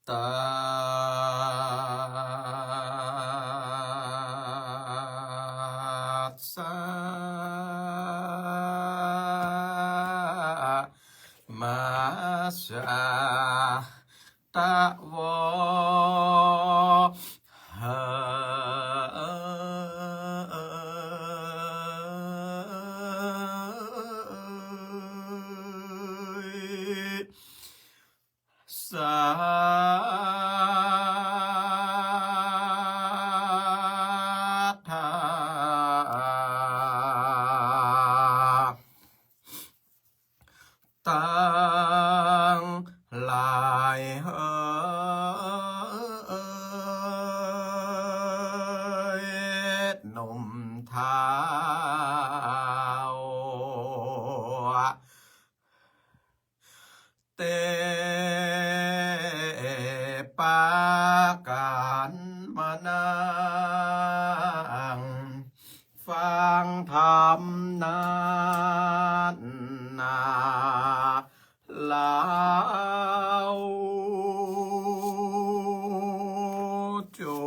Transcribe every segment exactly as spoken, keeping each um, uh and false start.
ตัสสะ มะสะ ตะวอ หะ สะ ทา ตังหลายเหย หนุ่มเฒ่า เต๊ปากั๋นมานั่ง ฟังธรรมนั้นนา เล่า จุ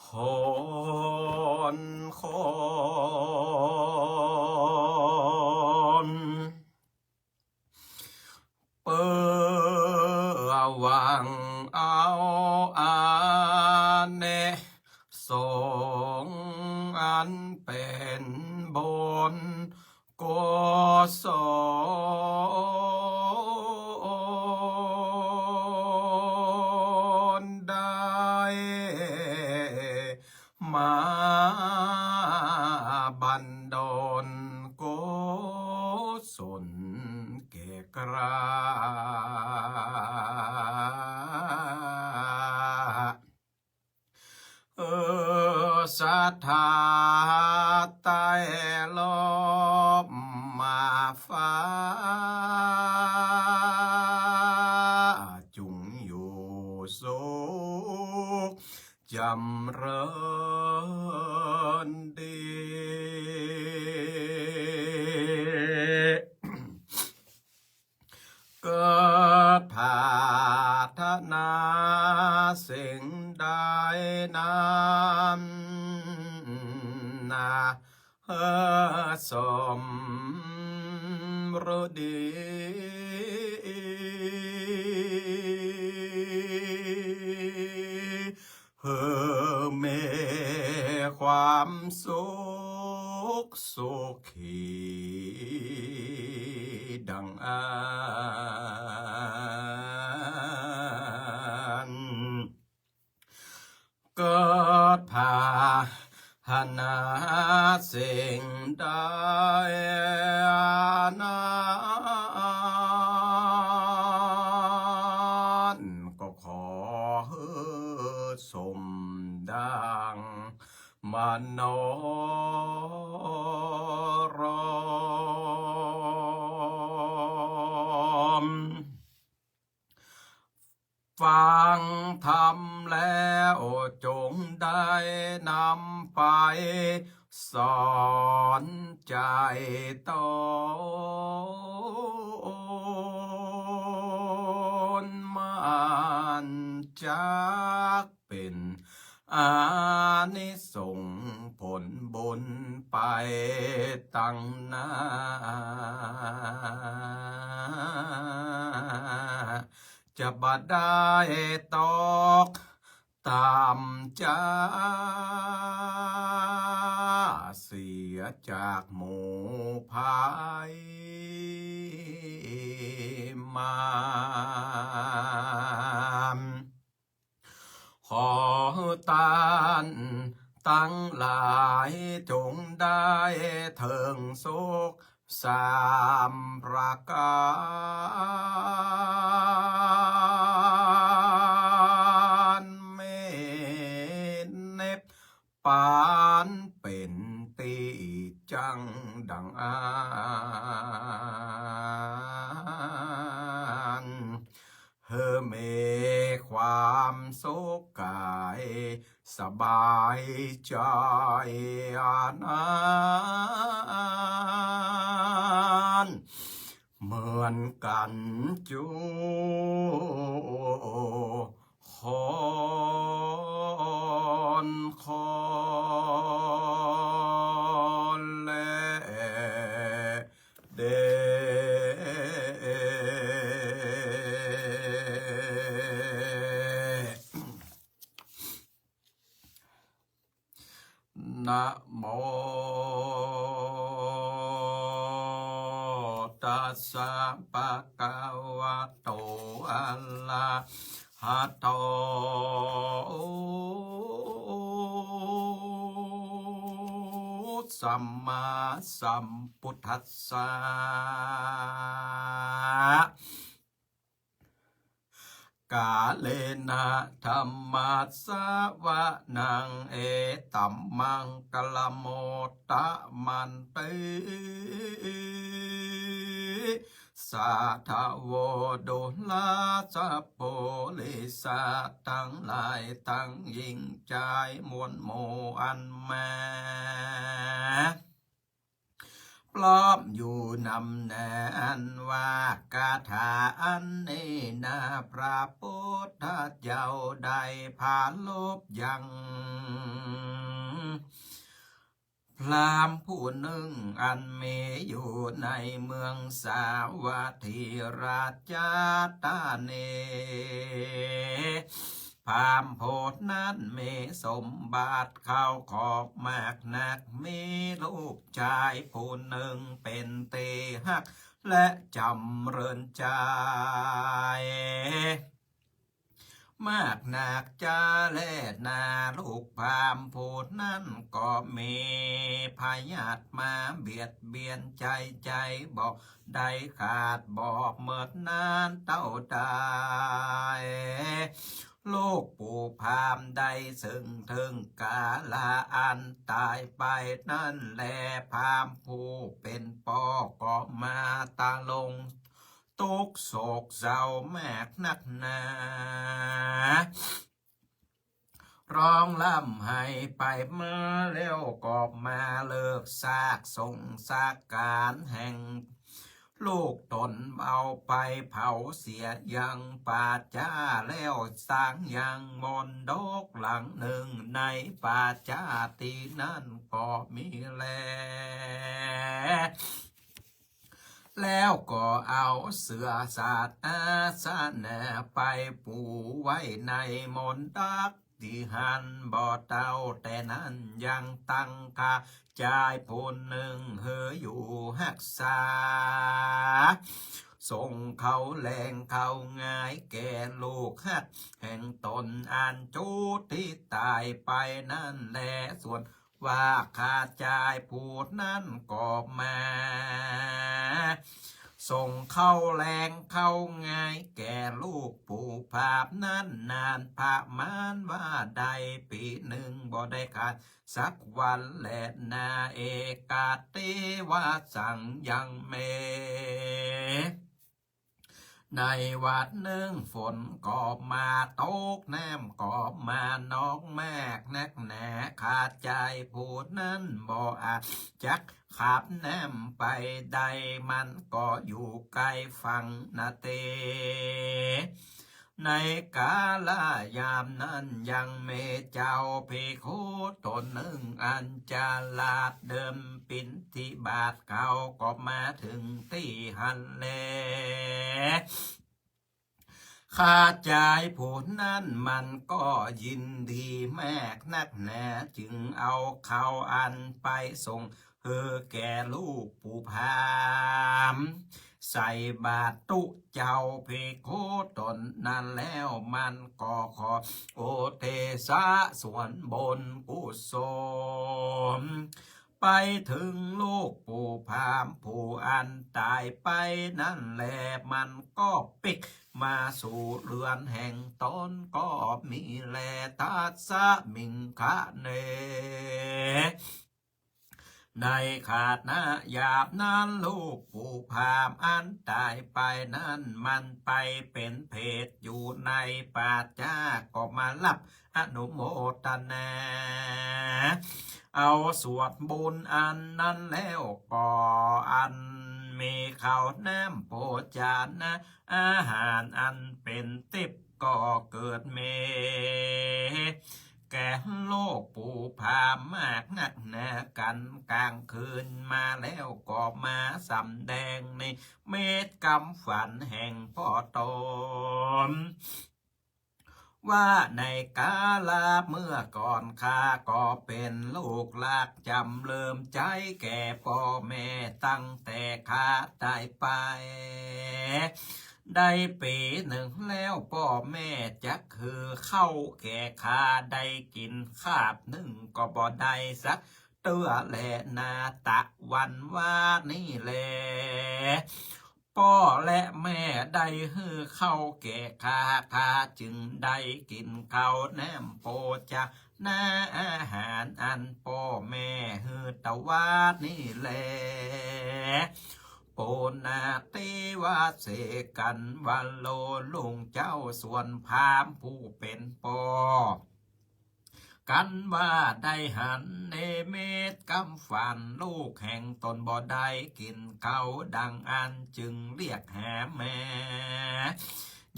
คน คน เปื้อหวังเอาอานิสงส์อันเป๋นบุญกุศล ได้มาบันดาลกุศลแก่กล้า เออ ศรัทธาไต้ร่มมาฟ้า จุ่งอยู่สุข จ๋ำเริญดี เกิดผาถนาสิ่งใดนั้นนา เออ สมฤดี หื้อมีความสุขสุขีดังอั้น เกิดผาถนาสิ่งใดนั้น ก็ขอหื้อสมดังมโนรม ฟังธรรมแล้วจงได้นำไปสอนใจตน มันจักเป๋นอานิสงส์ผลบุญไปตังหน้า จะบ่ได้ตกต่ำจ๊า เสียจากหมู่ภัยมาร ขอต้านตังหลายจงได้เถิงสุขสามประก๋าน มีนิพพานเป๋นตี้จั้งดังอั้น หื้อมีความสุขก๋ายสบายใจ๋อันนั้น เหมือนกั๋นจุคนคนแล เด้อ นะโม ตัสสะ ภะคะวะโต อะระหะโต สัมมาสัมพุทธัสสะ กาเลนะ ธัมมัสสะวะนัง เอตัมมังคะละโม ตะมันติ สาธะโว ดูราชะปุริสะตังหลายตังหญิงจายมวลหมู่อันมา พร้อมอยู่นำหน้า อันว่าคาถาอันนี้นา พระพุทธเจ้าได้ปรารภยัง พราหมณ์ผู้นึ่งอันมีอยู่ในเมืองสาวัตถีราชธานี พราหมณ์ผู้นั้นมีสมบัติข้าวของมากนัก มีลูกจายผู้นึ่งเป๋นตี้ฮักและจ๋ำเริญใจ๋ มากนักจาแลนา ลูกพราหมณ์ผู้นั้นก็มีพยาธิมาเบียดเบียนใจ๋ ใจ๋บ่ได้ขาด บ่เมิดนานเต้าใด ลูกปู่พราหมณ์ได้เซิ่งเถิงกาละอันต๋ายไปนั้นแล พราหมณ์ผู้เป๋นป้อก็มาตะลง ตุ๊กข์โศกเศร้ามากนักหนา ฮ้องฮ่ำไห้ไปมา แล้วก็มาเลิกซากสงฆ์ซากก๋านแห่งลูกต๋น เอาไปเผาเสียยังป่าจ๊า แล้วสร้างยังมณฑปหลังนึ่งในป่าจ๊า ตี้นั้นก็มีแล แล้วก็เอาเสื้อสาดอาสนะไปปูไว้ในมณฑปตี้หั้น บ่เต้าแต่นั้นยังตั้งข้าจายผู้นึ่งหื้ออยู่ฮักษา ส่งข้าวแลงข้าวงายแก่ลูกฮักแห่งต๋นอันจูติต๋ายไปนั้นแล ส่วน ว่าข้าจายผู้นั้นก็มา ส่งข้าวแลงข้าวงายแก่ลูกปู่พราหมณ์นั้น นานประมาณว่าได้ปี๋นึ่งบ่ได้ขาดสักวันแลนา เอกัตติวาสัง ยังแม้ ในวันนึ่งฝนก็มาตก น้ำก็มาน้องมากนักหนา ข้าจายผู้นั้นบ่อาจจักข้ามน้ำไปได้ มันก็อยู่ใก้ฝั่งนาเต ในกาละยามนั้นยังมีเจ้าภิกขุต๋นนึ่งอันจะหลาดเดินบิณฑบาต เขาก็มาเถิงตี้หั้นแล ข้าจายผู้นั้นมันก็ยินดีมากนักหนา จึงเอาข้าวอันไปส่งหื้อแก่ลูกปู่พราหมณ์ ใส่บาตรตุ๊เจ้าภิกขุต๋นนั้นแล้ว มันก็ขออุทิศส่วนบุญกุศล ไปเถิงลูกปู่พราหมณ์ผู้อันต๋ายไปนั้นแล มันก็ปิ๊กมาสู่เฮือนแห่งต๋นก็มีแล ตัสมิงคะเน ในขณะยามนั้นลูกปู่พราหมณ์อันต๋ายไปนั้น มันไปเป๋นเปรตอยู่ในป่าจ๊า ก็มาฮับอนุโมทนา เอาส่วนบุญอันนั้นแล้วก็อัน มีข้าวน้ำโภชนา อาหารอันเป๋นติ๊บก็เกิดมี แก่โลกปูผามากนักหนา กั๋นก๋างคืนมาแล้วก็มาสำแดง ในเมตกำฝันแห่งป้อต๋น ว่าในกาลเมื่อก่อน ข้าก็เป๋นลูกรักจ๋ำเริมใจ๋แก่ป้อแม่ ตั้งแต่ข้าต๋ายไป ได้ปี๋นึ่งแล้ว ป้อแม่จักหื้อข้าวแก่ข้าได้กิ๋นคาบนึ่งก็บ่ได้สักเตื้อแลนา ตะวันวานี้แล ป้อและแม่ได้หื้อข้าวแก่ข้า ข้าจึงได้กิ๋นข้าวน้ำโภชนา อาหารอันป้อแม่หื้อตะวันนี้แล ปูนาติวาเสกั๋น วันโลลุงเจ้าส่วนพราหมณ์ผู้เป๋นป้อ กั๋นว่าได้หันเนเมตกำฝัน ลูกแห่งต๋นบ่ได้กิ๋นข้าวดังอั้น จึงเรียกหาแม่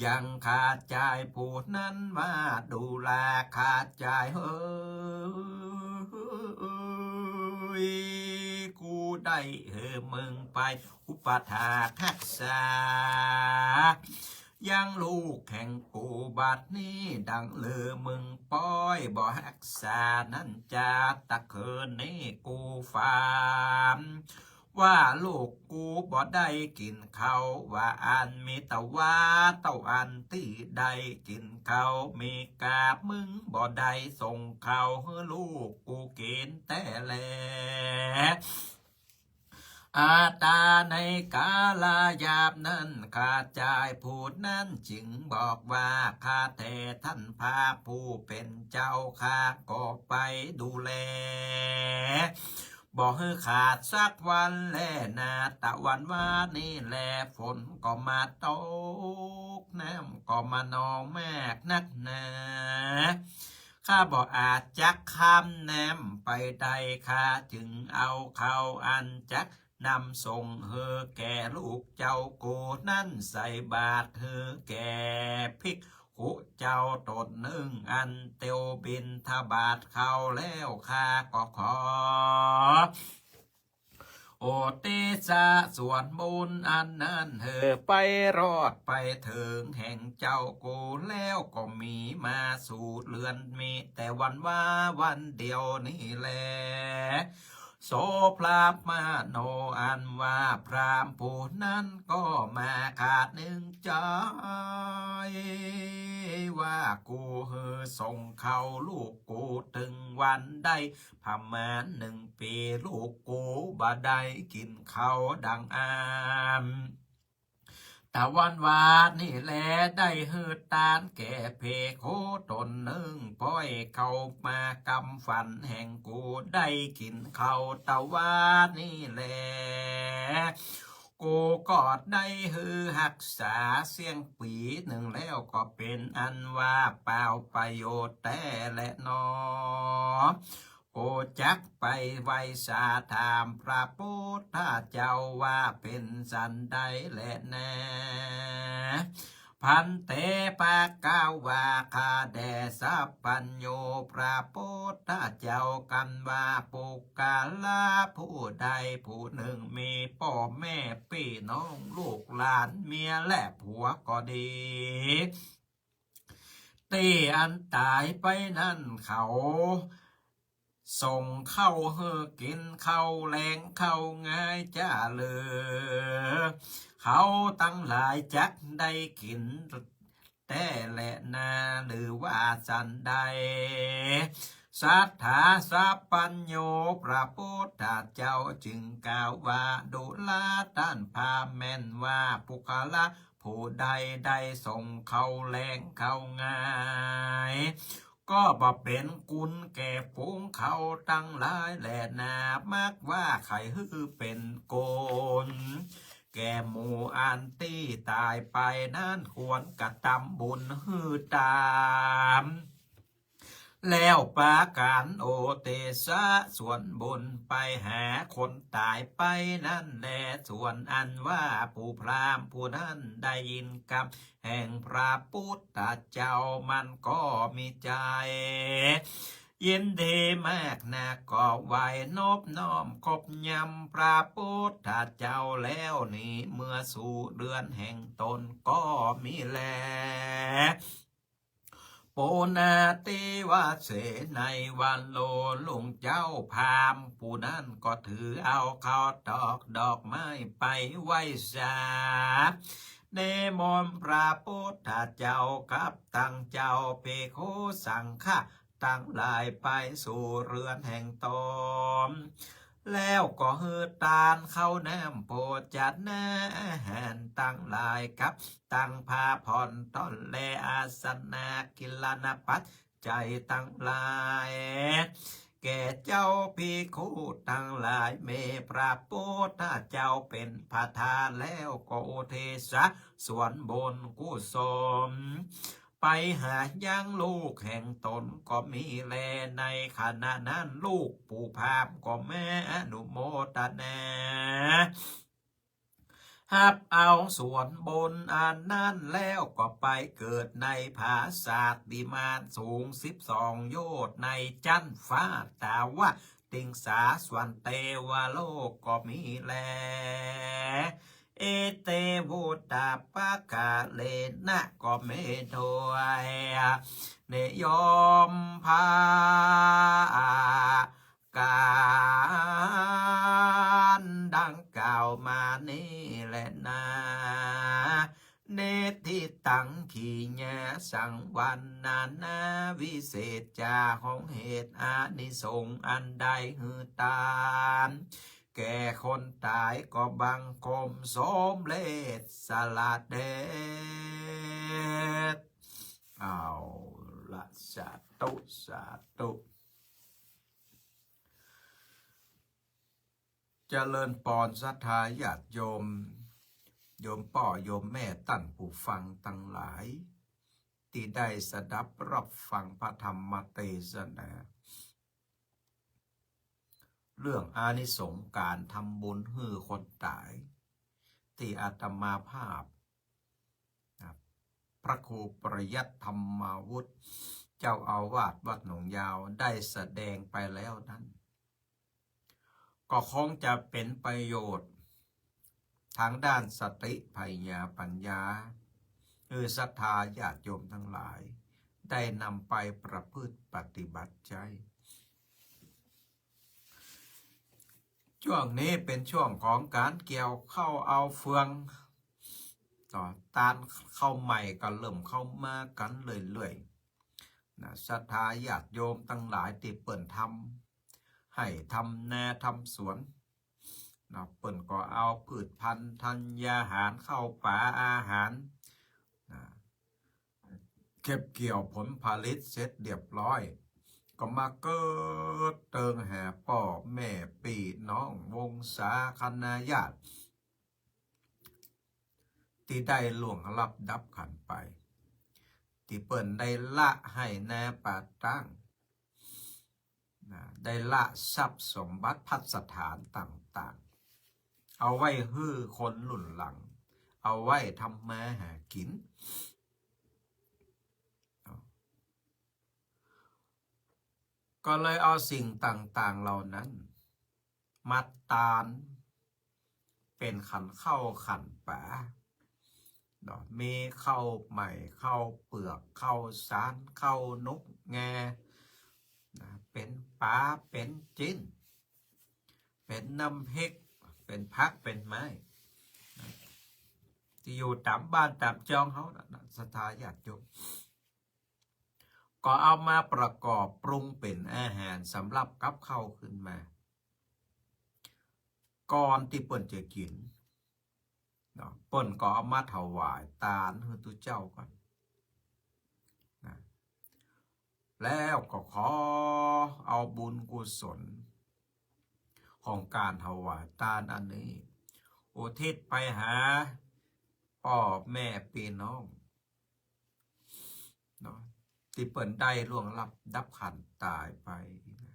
ยังข้าจายผู้นั้นว่า ดูราข้าจายเฮย กูได้หื้อมึงไปอุปัฏฐากฮักษา ยังลูกแห่งกูบัดนี้ ดังลือมึงป้อยบ่ฮักษานั้นจา ตะคืนนี้กูฝัน ว่าลูกกูบ่ได้กิ๋นข้าว ว่าอั้นมีตะวาเต้าอั้นตี้ได้กิ๋นข้าว มีกาบมึงบ่ได้ส่งข้าวหื้อลูกกูกิ๋นแต๊แล อาตาในกาลายามนั้น ข้าจายผู้นั้นจึงบอกว่า ข้าแต๊ท่านพราหมณ์ผู้เป๋นเจ้า ข้าก็ไปดูแล บ่หื้อขาดสักวันแลนา ตะวันวานี้แล ฝนก็มาตก น้ำก็มานองมากนักหนา ข้าบ่อาจจักข้ามน้ำไปได้ ข้าจึงเอาข้าวอันจักนำส่งหื้อแก่ลูกเจ้ากูนั้น ใส่บาตรหื้อแก่ภิกขุเจ้าต๋นนึ่ง อันเตียวบิณฑบาตเข้าแล้ว ข้าก็ขอ อุทิศส่วนบุญอันนั้นหื้อไปรอดไปเถิงแห่งเจ้ากูแล้ว ก็มีมาสู่เฮือนมิแต่วันวาวันเดียวนี้แล โสภาพมโน อันว่าพราหมณ์ผู้นั้นก็มาขาดนึ่งจาย ว่ากูหื้อส่งข้าวลูกกูตึงวันได้ ประมาณนึ่งปี๋ ลูกกูบ่ได้กิ๋นข้าวดังอั้น ตะวันวานี้แล ได้หื้อตานแก่ภิกขุต๋นนึ่ง ป้อยเข้ามากำฝันแห่งกู ได้กิ๋นข้าวตะวันนี้แล กูก็ได้หื้อฮักษาเสี้ยงปี๋นึ่งแล้ว ก็เป๋นอันว่าเปล่าประโยชน์แต๊แลหนอ กูจักไปไหว้สาถามพระพุทธเจ้าว่าเป๋นสันใดแลนา ภันเต ภควา ข้าแด่สัพพัญญูพระพุทธเจ้า กันว่าปุคคละผู้ใดผู้นึ่งมีป้อแม่ปี้น้องลูกหลานเมียและผัวก็ดี ตี้อันต๋ายไปนั้นเขา ส่งข้าวหื้อกิ๋น ข้าวแลงข้าวงายจ้าเหลือ เขาตังหลายจักได้กิ๋นแต๊แลนา หรือว่าสันใด สัตถาสัพพัญญูพระพุทธเจ้าจึงกล่าวว่า ดูราต้านพราหมณ์แม่นว่าปุคคละผู้ใดได้ส่งข้าวแลงข้าวงาย ก็บ่เป๋นคุณแก่ฝูงเขาตังหลายแลนา มักว่าใค่หื้อเป๋นคุณแก่หมู่อันตี้ต๋ายไปนั้น ควรกระตำบุญหื้อต๋าม แล้วประก๋านโอเตสะส่วนบุญไปหาคนต๋ายไปนั้นแล ส่วนอันว่าผู้พราหมณ์ผู้นั้นได้ยินกำแห่งพระปุทธเจ้ามันก็มีใจ๋ ยินดีมากนักก็ไหว้นบน้อมขอบยำพระปุทธเจ้าแล้วนี้ เมื่อสู่เฮือนแห่งต๋นก็มีแล ปุณณเทวะเสนยวันโล ลุงเจ้าพราหมณ์ผู้นั้นก็ถือเอาข้าวตอกดอกไม้ไปไหว้สา นิมนต์พระปุทธเจ้ากับตังเจ้าภิกขุสังฆะตังหลายไปสู่เฮือนแห่งต๋น แล้วก็หื้อตานข้าวน้ำโภชนาอาหารตังหลายกับตังผ้าผ่อนต้อนและอาสนะกิลานะปัจจัยตังหลาย แก่เจ้าภิกขุตังหลาย แม้พระปุทธเจ้าเป๋นประธานแล้วก็อุทิศส่วนบุญกุศล ไปหายังลูกแห่งต๋นก็มีแล ในขณะนั้นลูกผู้พราหมณ์ก็มาอนุโมทนา ฮับเอาส่วนบุญอันนั้นแล้วก็ไปเกิดในผาสาติมานสูงสิบสองโยชน์ในจั๊นฟ้าตาวติงสาสวรรค์เตวโลกก็มีแล เอเต วุตตะปะกะเลนะ ก็มีด้วย นิยมพระ ก๋านดังกล่าวมานี้แลนา เนติตัง ขีญาสัง วรรณนา วิเศษจา ของเหตุอานิสงส์อันได้หื้อตาน แก่คนต๋ายก็บังคมสมเร็จสละเดช เอาละ สาธุ สาธุ เจริญปอนศรัทธาญาติโยม โยมป้อโยมแม่ต้านผู้ฟังตังหลาย ตี้ได้สดับรับฟังพระธรรมเตสนา เรื่องอานิสงส์ก๋านทำบุญหื้อคนต๋าย ตี้อาตมาภาพ พระครูประยัติธรรมาวุธ เจ้าอาวาสวัดหนองยาวได้แสดงไปแล้วนั้น ก็คงจะเป๋นประโยชน์ ตางด้านสติปัญญา ปัญญา หื้อศรัทธาญาติโยมตังหลาย ได้นำไปประพฤติปฏิบัติใจ๊ ช่วงนี้เป๋นช่วงของก๋านเกี่ยวข้าวเอาเฟือง เนาะ ตานข้าวใหม่ก็เริ่มเข้ามากั๋นเรื่อยๆ นะ ศรัทธาญาติโยมตังหลายตี้เปิ้นทำไฮ่ทำนาทำสวน นะ เปิ้นก็เอาพืชพันธุ์ธัญญาหาร ข้าวป๋าอาหาร นะ เก็บเกี่ยวผลผลิตเสร็จเรียบร้อย ก็มาเกิดเติงหาป้อแม่ปี้น้องวงศาคณาญาติ ตี้ได้ล่วงลับดับขันธ์ไป ตี้เปิ้นได้ละไฮ่นาป๋าตั้ง นะ ได้ละทรัพย์สมบัติภัสถานต่างๆ เอาไว้หื้อคนรุ่นหลัง เอาไว้ทำมาหากิ๋น ก็เลยเอาสิ่งต่างๆ เหล่านั้น มาตานเป๋นขันข้าวขันป๋า เนาะ มีข้าวใหม่ ข้าวเปือก ข้าวสาร ข้าวหนกแง นะ เป๋นป๋า เป๋นจิ๊น เป๋นน้ำพริก เป๋นผัก เป๋นไม้ นะ ตี้อยู่ต๋ามบ้านต๋ามจองเฮานะ นะ ศรัทธาญาติโยม ก็เอามาประกอบปรุงเป๋นอาหารสำหรับกับข้าวขึ้นมา ก่อนตี้เปิ้นจะกิ๋น เนาะ เปิ้นก็เอามาถวายตานหื้อตุ๊เจ้าก่อน นะ แล้วก็ขอเอาบุญกุศลของก๋านถวายตานอันนี้ อุทิศไปหาป้อแม่ปี้น้อง เนาะ ตี้เปิ้นได้ล่วงลับดับขันต๋ายไปนะ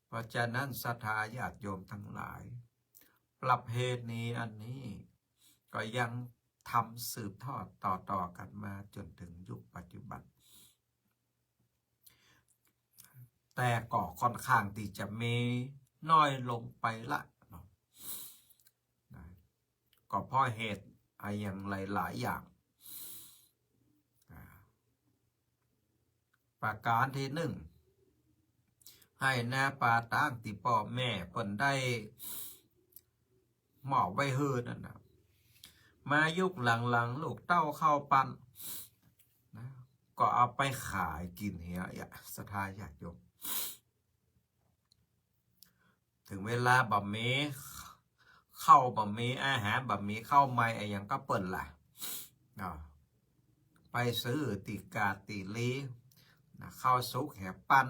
เพราะฉะนั้นศรัทธาญาติโยมตังหลาย ประเพณีอันนี้ก็ยังทำสืบทอดต่อๆ กั๋นมาจ๋นเถิงยุคปัจจุบัน แต่ก็ค่อนข้างตี้จะมีน้อยลงไปละเนาะ นะ ก็เพราะเหตุอะหยังหลายๆ อย่าง อ่า ประก๋านตี้นึ่ง ไฮ่นาป่าตางตี้ป้อแม่เปิ้นได้มอบไว้หื้อนั่นน่ะ มายุคหลังๆ ลูกเต้าเข้าปันนะ ก็เอาไปขายกิ๋นเหีย ศรัทธาญาติโยม เถิงเวลาบ่มีข้าว บ่มีอาหาร บ่มีข้าวใหม่อะหยังก็เปิ้นล่ะ เนาะ ไปซื้อตี้กาดตี้ลี นะ ข้าวสุกแหมปัน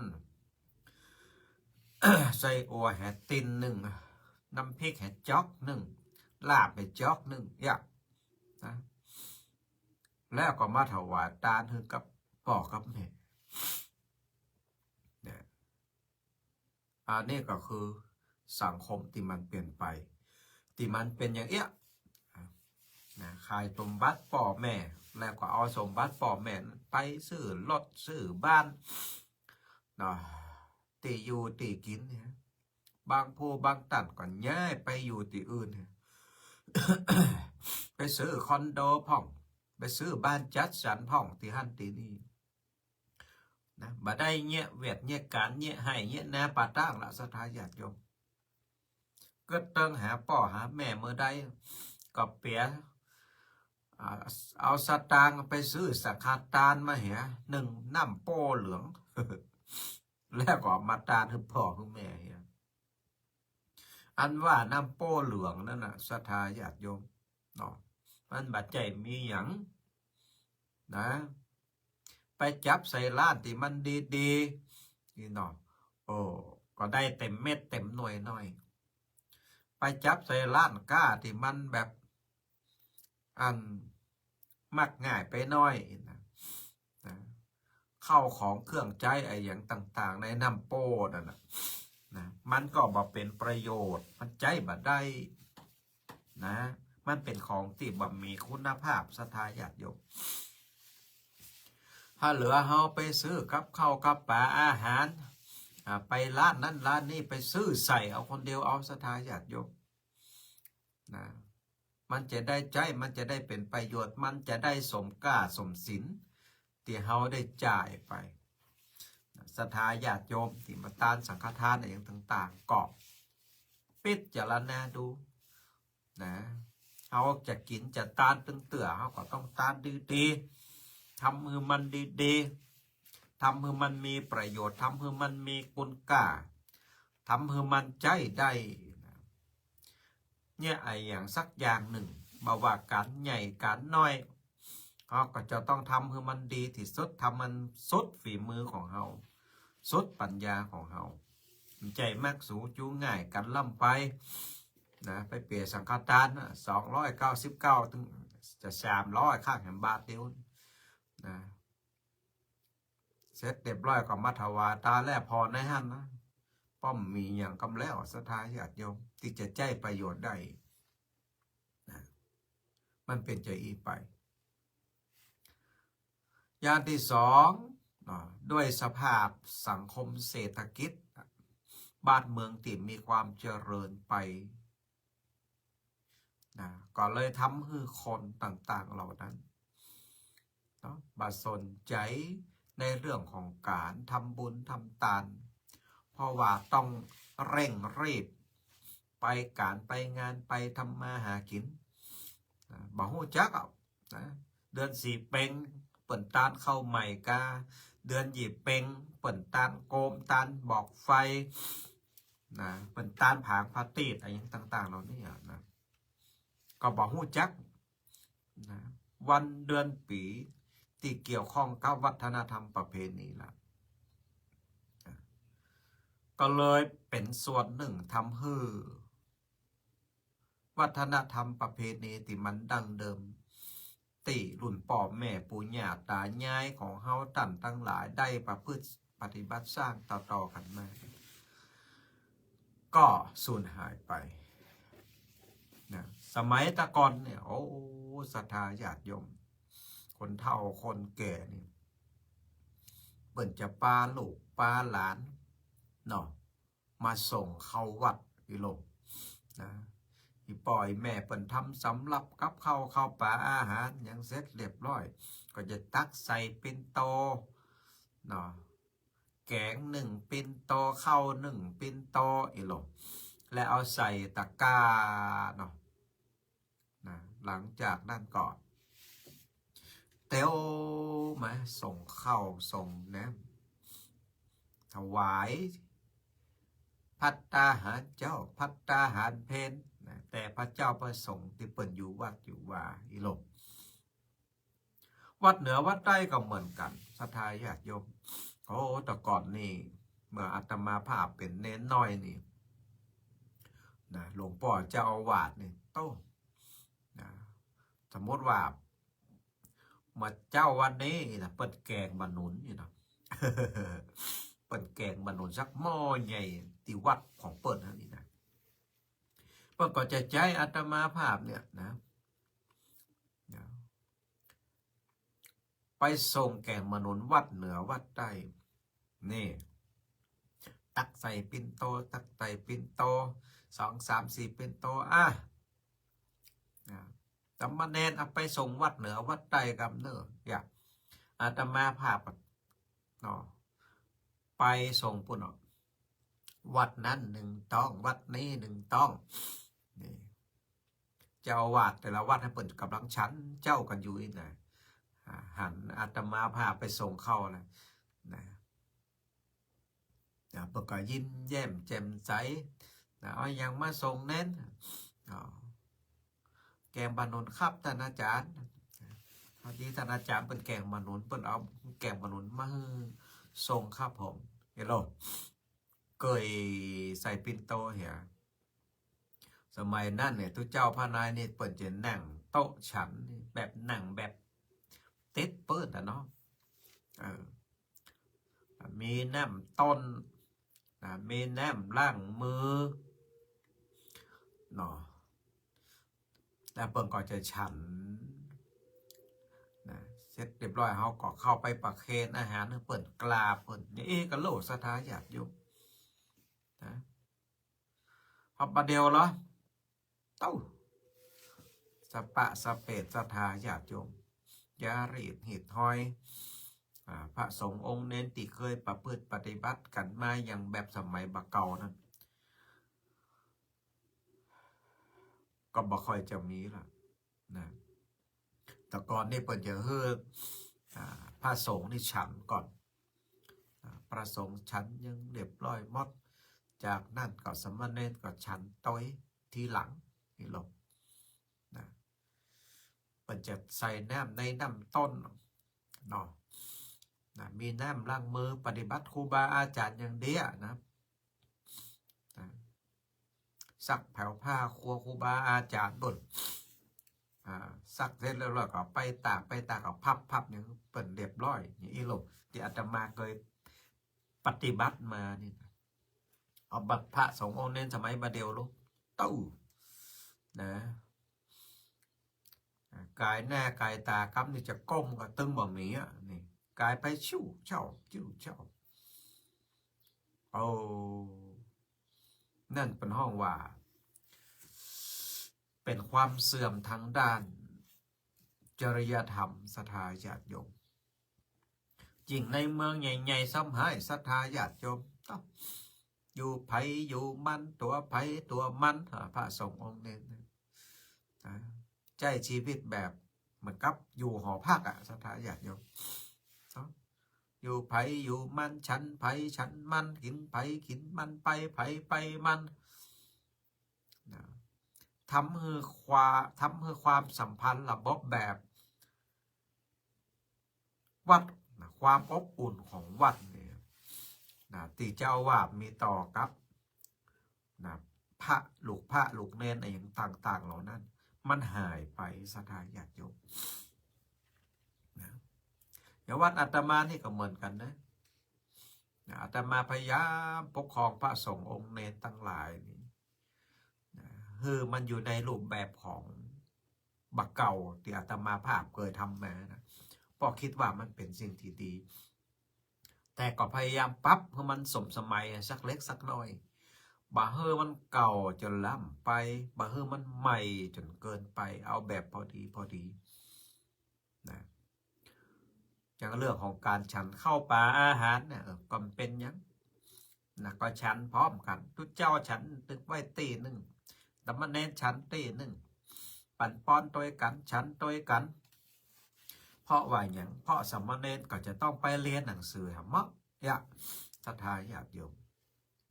ไส้อั่วแหมตินนึ่ง น้ำพริกแหมจ๊อกนึ่ง ลาบแหมจ๊อกนึ่ง เยียะ นะ แล้วก็มาถวายตานหื้อกับป้อกับแม่ เนี่ย อันนี้ก็คือสังคมตี้มันเปลี่ยนไป ตี้มันเป๋นอย่างเอี้ย นะ ขายสมบัติป้อแม่ แล้วก็เอาสมบัติป้อแม่ไปซื้อรถซื้อบ้าน เนาะ ตี้อยู่ตี้กิ๋นเนี่ย บางผู้บางต้านก็ย้ายไปอยู่ตี้อื่นเนี่ย ไปซื้อคอนโดพ่อง ไปซื้อบ้านจัดสรรพ่องตี้หั้นตี้นี่ นะ บ่ได้เยียะเวียกเยียะก๋าน เยียะไฮ่เยียะนาป่าตางละ ศรัทธาญาติโยม กึ๊ดเติงหาป้อหาแม่เมื่อใด ก็เปีย อ่า เอาสตางค์ไปซื้อสังฆทานมาเหีย นึ่งน้ำโป้เหลือง แล้วก็เอามาตานหื้อป้อหื้อแม่เหีย อันว่าน้ำโป้เหลืองนั่นน่ะ ศรัทธาญาติโยม เนาะ มันบ่ใจ้มีหยัง นะ ไปจับใส่ร้านตี้มันดีๆ นี่เนาะ โอ้ ก็ได้เต็มเม็ดเต็มหน่วยหน้อย ไปจับใส่ร้านก๊าตี้มันแบบ อันมักง่ายไปหน้อยนะ นะ ข้าวของเครื่องใจ๊อะหยังต่างๆ ในน้ำโป้นั่นน่ะ นะ มันก็บ่เป๋นประโยชน์ มันใจ๊บ่ได้ นะ มันเป๋นของตี้บ่มีคุณภาพ ศรัทธาญาติโยม ถ้าเหลือเฮาไปซื้อกับข้าวกับป๋าอาหาร อ่า ไปร้านนั้นร้านนี้ ไปซื้อใส่เอาคนเดียวเอา ศรัทธาญาติโยม นะ มันจะได้ใจ๊ มันจะได้เป๋นประโยชน์ มันจะได้สมก้าสมสินตี้เฮาได้จ่ายไป ศรัทธาญาติโยมตี้มาตานสังฆทานอะหยังต่างๆ ก็พิจารณาดู นะ เฮาจะกิ๋นจะตานตึงเตื้อ เฮาก็ต้องตานดีๆ ทำหื้อมันดีๆ ทำหื้อมันมีประโยชน์ ทำหื้อมันมีคุณก้า ทำหื้อมันใจ๊ได้นะ เนี่ยอะหยังสักอย่างนึ่ง บ่ว่าก๋านใหญ่ก๋านน้อย เฮาก็จะต้องทำหื้อมันดีตี้สุด ทำมันสุดฝีมือของเฮา สุดปัญญาของเฮา บ่ใจ้มักสูจูงง่ายกั๋นล้ำไป นะ ไปเปียสังฆทานน่ะ สองร้อยเก้าสิบเก้า ตึงจะสามร้อย ข้างแหมบาทเดียว นะ เสร็จเรียบร้อยก็มาถวายตานแล้วผ่อนในหั้นนะ ป้อมมีหยังกำแล้ว ศรัทธาญาติโยม ตี้จะใจ๊ประโยชน์ได้ นะ มันเป๋นจาอี้ไป อย่างตี้สอง เนาะ ด้วยสภาพสังคมเศรษฐกิจ บ้านเมืองตี้มีความเจริญไป นะ ก็เลยทำหื้อคนต่างๆ เหล่านั้น เนาะ บ่สนใจ๋ในเรื่องของก๋านทำบุญทำตาน เพราะว่าต้องเร่งรีบ ไปก๋านไปงาน ไปทำมาหากิ๋น นะ บ่ฮู้จักอะ นะ เดือนสี่เป็งเปิ้นตานข้าวใหม่กา เดือนยี่เป็งเปิ้นตานโกม ตานบอกไฟ นะ เปิ้นตานผางพระตีดอะหยังต่างๆ เหล่านี้อะนะ ก็บ่ฮู้จัก นะ วันเดือนปี๋ตี้เกี่ยวข้องกับวัฒนธรรมประเพณีละ นะ ก็เลยเป๋นส่วนนึ่งทำหื้อวัฒนธรรมประเพณีตี้มันดั้งเดิม ตี้รุ่นป้อแม่ปู่ย่าต๋ายายของเฮาต้านตังหลายได้ประพฤติปฏิบัติสร้างต่อๆ กั๋นมา ก็สูญหายไปนะ สมัยตะก่อนเนี่ย โอ้ ศรัทธาญาติโยม คนเฒ่าคนแก่นี่ เปิ้นจะปาลูกปาหลานเนาะ มาส่งเข้าวัดอีหลงนะ อี่ป้ออี่แม่เปิ้นทำสำรับกับข้าว ข้าวป๋าอาหารหยังเสร็จเรียบร้อย ก็จะตักใส่ปิ่นโตเนาะ แก๋งนึ่งปิ่นโต ข้าวนึ่งปิ่นโตอีหลง และเอาใส่ตะกร้าเนาะ นะ หลังจากนั้นก็เตียวมาส่งข้าวส่งแหนม ถวายภัตตาหารเจ๊า ภัตตาหารเพลนะ แต่พระเจ้าพระสงฆ์ตี้เปิ้นอยู่วัดอยู่วาอีหลง วัดเหนือวัดใต้ก็เหมือนกั๋น ศรัทธาญาติโยม โอ้ แต่ก่อนนี่ เมื่ออาตมาภาพเป๋นเณรน้อยนี่นะ หลวงป้อเจ้าอาวาสนี่ โต้ นะ สมมติว่า เมื่อเจ๊าวันนี้นะ เปิ้นแก๋งบ่าหนุนอยู่นะ เปิ้นแก๋งบ่าหนุนสักหม้อใหญ่ตี้วัดของเปิ้นหั้นนี่นะ เปิ้นก็จะใจ๊อาตมาภาพเนี่ยนะ นะ ไปส่งแก๋งบ่าหนุนวัดเหนือวัดใต้ นี่ ตักใส่ปิ่นโต ตักใส่ปิ่นโต สอง สาม สี่ ปิ่นโต อ่ะ นะ สามเณรเอาไปส่งวัดเหนือวัดใต้กำเนิด อย่า อาตมาภาพเนาะ ไปส่งปุ้นเนาะ วัดนั้นนึ่งต๊อง วัดนี้นึ่งต๊อง นี่ เจ้าอาวาสแต่ละวัดหั้นเปิ้นก่ำลังฉันเจ๊ากั๋นอยู่นี่นะ อ่า หันอาตมาภาพไปส่งข้าวนะ นะ นะ เปิ้นก็ยิ้มแย้มแจ่มใสนะ เอาหยังมาส่งแน่น อ๋อ แก๋งบ่าหนุนครับต้านอาจ๋ารย์ พอดีต้านอาจ๋ารย์เปิ้นแก๋งบ่าหนุน เปิ้นเอาแก๋งบ่าหนุนมาหื้อส่งครับผม เฮโล เกยใส่ปิ่นโตเหีย สมัยนั้นเนี่ย ตุ๊เจ้าพระนายนี่เปิ้นจะนั่งโต๊ะฉันนี่ แบบนั่งแบบติดปื๊ดอะเนาะ เออ มีน้ำต้นนะ มีน้ำล้างมือเนาะ แล้วเปิ้นก็จะฉันนะ เสร็จเรียบร้อย เฮาก็เข้าไปประเคนอาหารหื้อเปิ้น กราบเปิ้น นี่เอกโลก ศรัทธาญาติโยมนะ พอบ่าเดี่ยวเหรอ เต้า สะปะสะเปด ศรัทธาญาติโยม จารีตหีบห้อย อ่า พระสงฆ์องค์เณรตี้เกยประพฤติปฏิบัติกั๋นมาอย่างแบบสมัยบ่าเก่านั้น ก็บ่ค่อยจะมีละนะ แต่ก่อนนี่เปิ้นจะหื้อ อ่า พระสงฆ์นี่ฉันก่อน อ่า พระสงฆ์ฉันหยังเรียบร้อยหมด จากนั้นก็สามเณรก็ฉันตวยทีหลังนี่ลงนะ เปิ้นจะใส่น้ำในน้ำต้นเนาะ นะ มีน้ำล้างมือปฏิบัติครูบาอาจ๋ารย์อย่างเดียวนะ นะ ซักแผวผ้าครัวครูบาอาจ๋ารย์ปุ้น อ่า ซักเสร็จเรียบร้อยก็ไปตาก ไปตากก็พับ พับอย่างเปิ้นเรียบร้อย อย่างอี้ลง ตี้อาตมาเกยปฏิบัติมานี่นะ เอาบัดพระสงฆ์องค์เณรสมัยบ่าเดี่ยวลง เต้า นะ อ่า ก๋ายหน้าก๋ายต๋ากำนี่จะก้มก็ตึงบ่มีอะ นี่ ก๋ายไปชิ่วเจ้า ชิ่วเจ้า โอ้ นั่นเปิ้นฮ้องว่า เป๋นความเสื่อมทางด้านจริยธรรม ศรัทธาญาติโยม ยิ่งในเมืองใหญ่ๆ ซ้ำหาย ศรัทธาญาติโยม เอ้า อยู่ใผอยู่มัน ตั๋วใผตั๋วมัน อ่า พระสงฆ์องค์เณรนะ อ่า ใจ๊ชีวิตแบบเหมือนกับอยู่หอพักอะ ศรัทธาญาติโยม เนาะ อยู่ใผอยู่มัน ฉันใผฉันมัน กิ๋นใผกิ๋นมัน ไปใผไปมันนะ ทำหื้อความ ทำหื้อความสัมพันธ์ระบบแบบ วัดนะ ความอบอุ่นของวัดเนี่ยนะ ตี้เจ้าอาวาสมีต่อกับนะ พระลูก พระลูกเณรอะหยังต่างๆ เหล่านั้น มันหายไป ศรัทธาญาติโยม อย่างวัดอาตมานี่ก็เหมือนกั๋นนะ นะ อาตมาพยายามปกครองพระสงฆ์องค์เณรตังหลายนี่ นะ หื้อมันอยู่ในรูปแบบของบ่าเก่าตี้อาตมาภาพเกยทำมานะ เพราะกึ๊ดว่ามันเป๋นสิ่งตี้ดี แต่ก็พยายามปรับหื้อมันสมสมัยสักเล็กสักน้อย บ่หื้อมันเก่าจ๋นล้ำไป บ่หื้อมันใหม่จ๋นเกินไป เอาแบบพอดีพอดี นะ อย่างเรื่องของก๋านฉันข้าวป๋าอาหารเนี่ย เออ ก็บ่เป๋นหยัง นะ ก็ฉันพร้อมกั๋น ตุ๊เจ้าฉันไว้ตี้นึ่ง สามเณรฉันตี้นึ่ง ปั๋นป้อนตวยกั๋น ฉันตวยกั๋น เพราะว่าหยัง เพราะสามเณรก็จะต้องไปเฮียนหนังสือแหมเนาะ เนี่ย ศรัทธาญาติโยม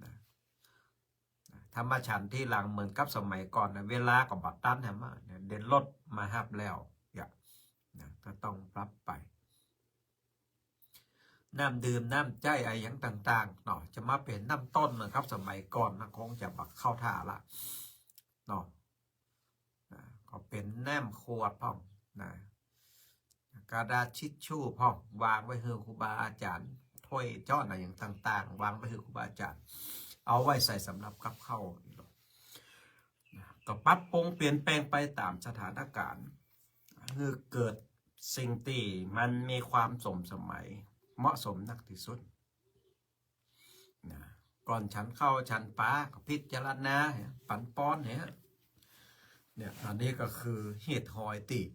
นะ นะ ถ้ามาฉันทีหลังเหมือนกับสมัยก่อนนะ เวลาก็บ่ตันแหมเนาะ เนี่ย เดี๋ยวรถมาฮับแล้ว เนี่ย นะ ก็ต้องปรับไป น้ำดื่มน้ำใจ๊อะหยังต่างๆ เนาะ จะมาเป๋นน้ำต้นนะครับ สมัยก่อนนะ คงจะบ่เข้าท่าละ เนาะ นะ ก็เป๋นน้ำขวดพ่อง นะ กระดาษทิชชู่พ่อง วางไว้หื้อครูบาอาจ๋ารย์ ถ้วยจ๊อนอะหยังต่างๆ วางไว้หื้อครูบาอาจ๋ารย์ เอาไว้ใส่สำหรับกับข้าว นะ ก็ปรับปรุงเปลี่ยนแปลงไปต๋ามสถานก๋ารณ์ หื้อเกิดสิ่งตี้มันมีความสมสมัย เหมาะสมนักตี้สุด นะ ก่อนฉันข้าวฉันป๋าก็พิจารณา ปั๋นป้อนเนี่ย เนี่ย อันนี้ก็คือเหตุหอยตี้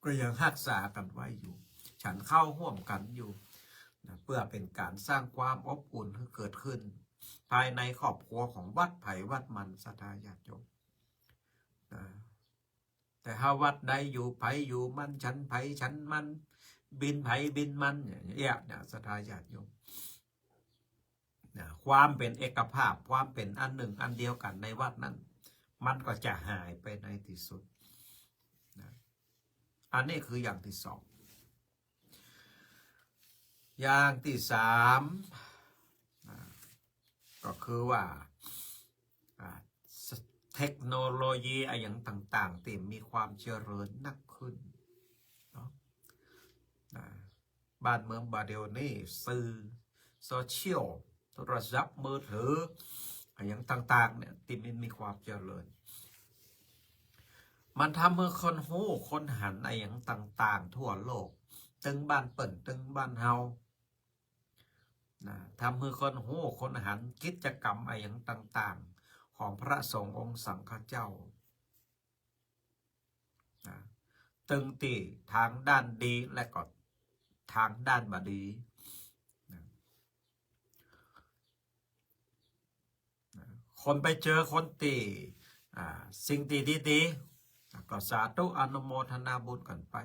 ก็ยังฮักษากั๋นไว้อยู่ ฉันข้าวฮ่วมกั๋นอยู่ นะ เปื้อเป๋นก๋านสร้างความอบอุ่นหื้อเกิดขึ้น ภายในครอบครัวของวัดใผวัดมัน ศรัทธาญาติโยม นะ แต่ถ้าวัดใดอยู่ใผอยู่มัน ฉันใผฉันมัน บิณฑใผบิณฑมัน อย่างเงี้ยนะ ศรัทธาญาติโยม นะ ความเป๋นเอกภาพ ความเป๋นอันหนึ่งอันเดียวกั๋นในวัดนั้น มันก็จะหายไปในตี้สุด นะ อันนี้คืออย่างตี้สอง อย่างตี้สาม นะ ก็คือว่า อ่า เทคโนโลยีอะหยังต่างๆ ตี้มีความเจริญนักขึ้น เนาะ นะ บ้านเมืองบ่าเดี่ยวนี้ สื่อโซเชียล โทรศัพท์มือถือ อะหยังต่างๆ เนี่ย ตี้มันมีความเจริญ มันทำหื้อคนฮู้คนหันอะหยังต่างๆ ทั่วโลก ตึงบ้านเปิ้น ตึงบ้านเฮา นะ ทำหื้อคนฮู้คนหันกิจกรรมอะหยังต่างๆ ของพระสงฆ์องค์สังฆเจ้า นะ ตึงตี้ทางด้านดีและก็ทางด้านบ่ดี นะ นะ คนไปเจอคนตี้ อ่า สิ่งตี้ดีๆ ก็สาธุอนุโมทนาบุญกั๋นไป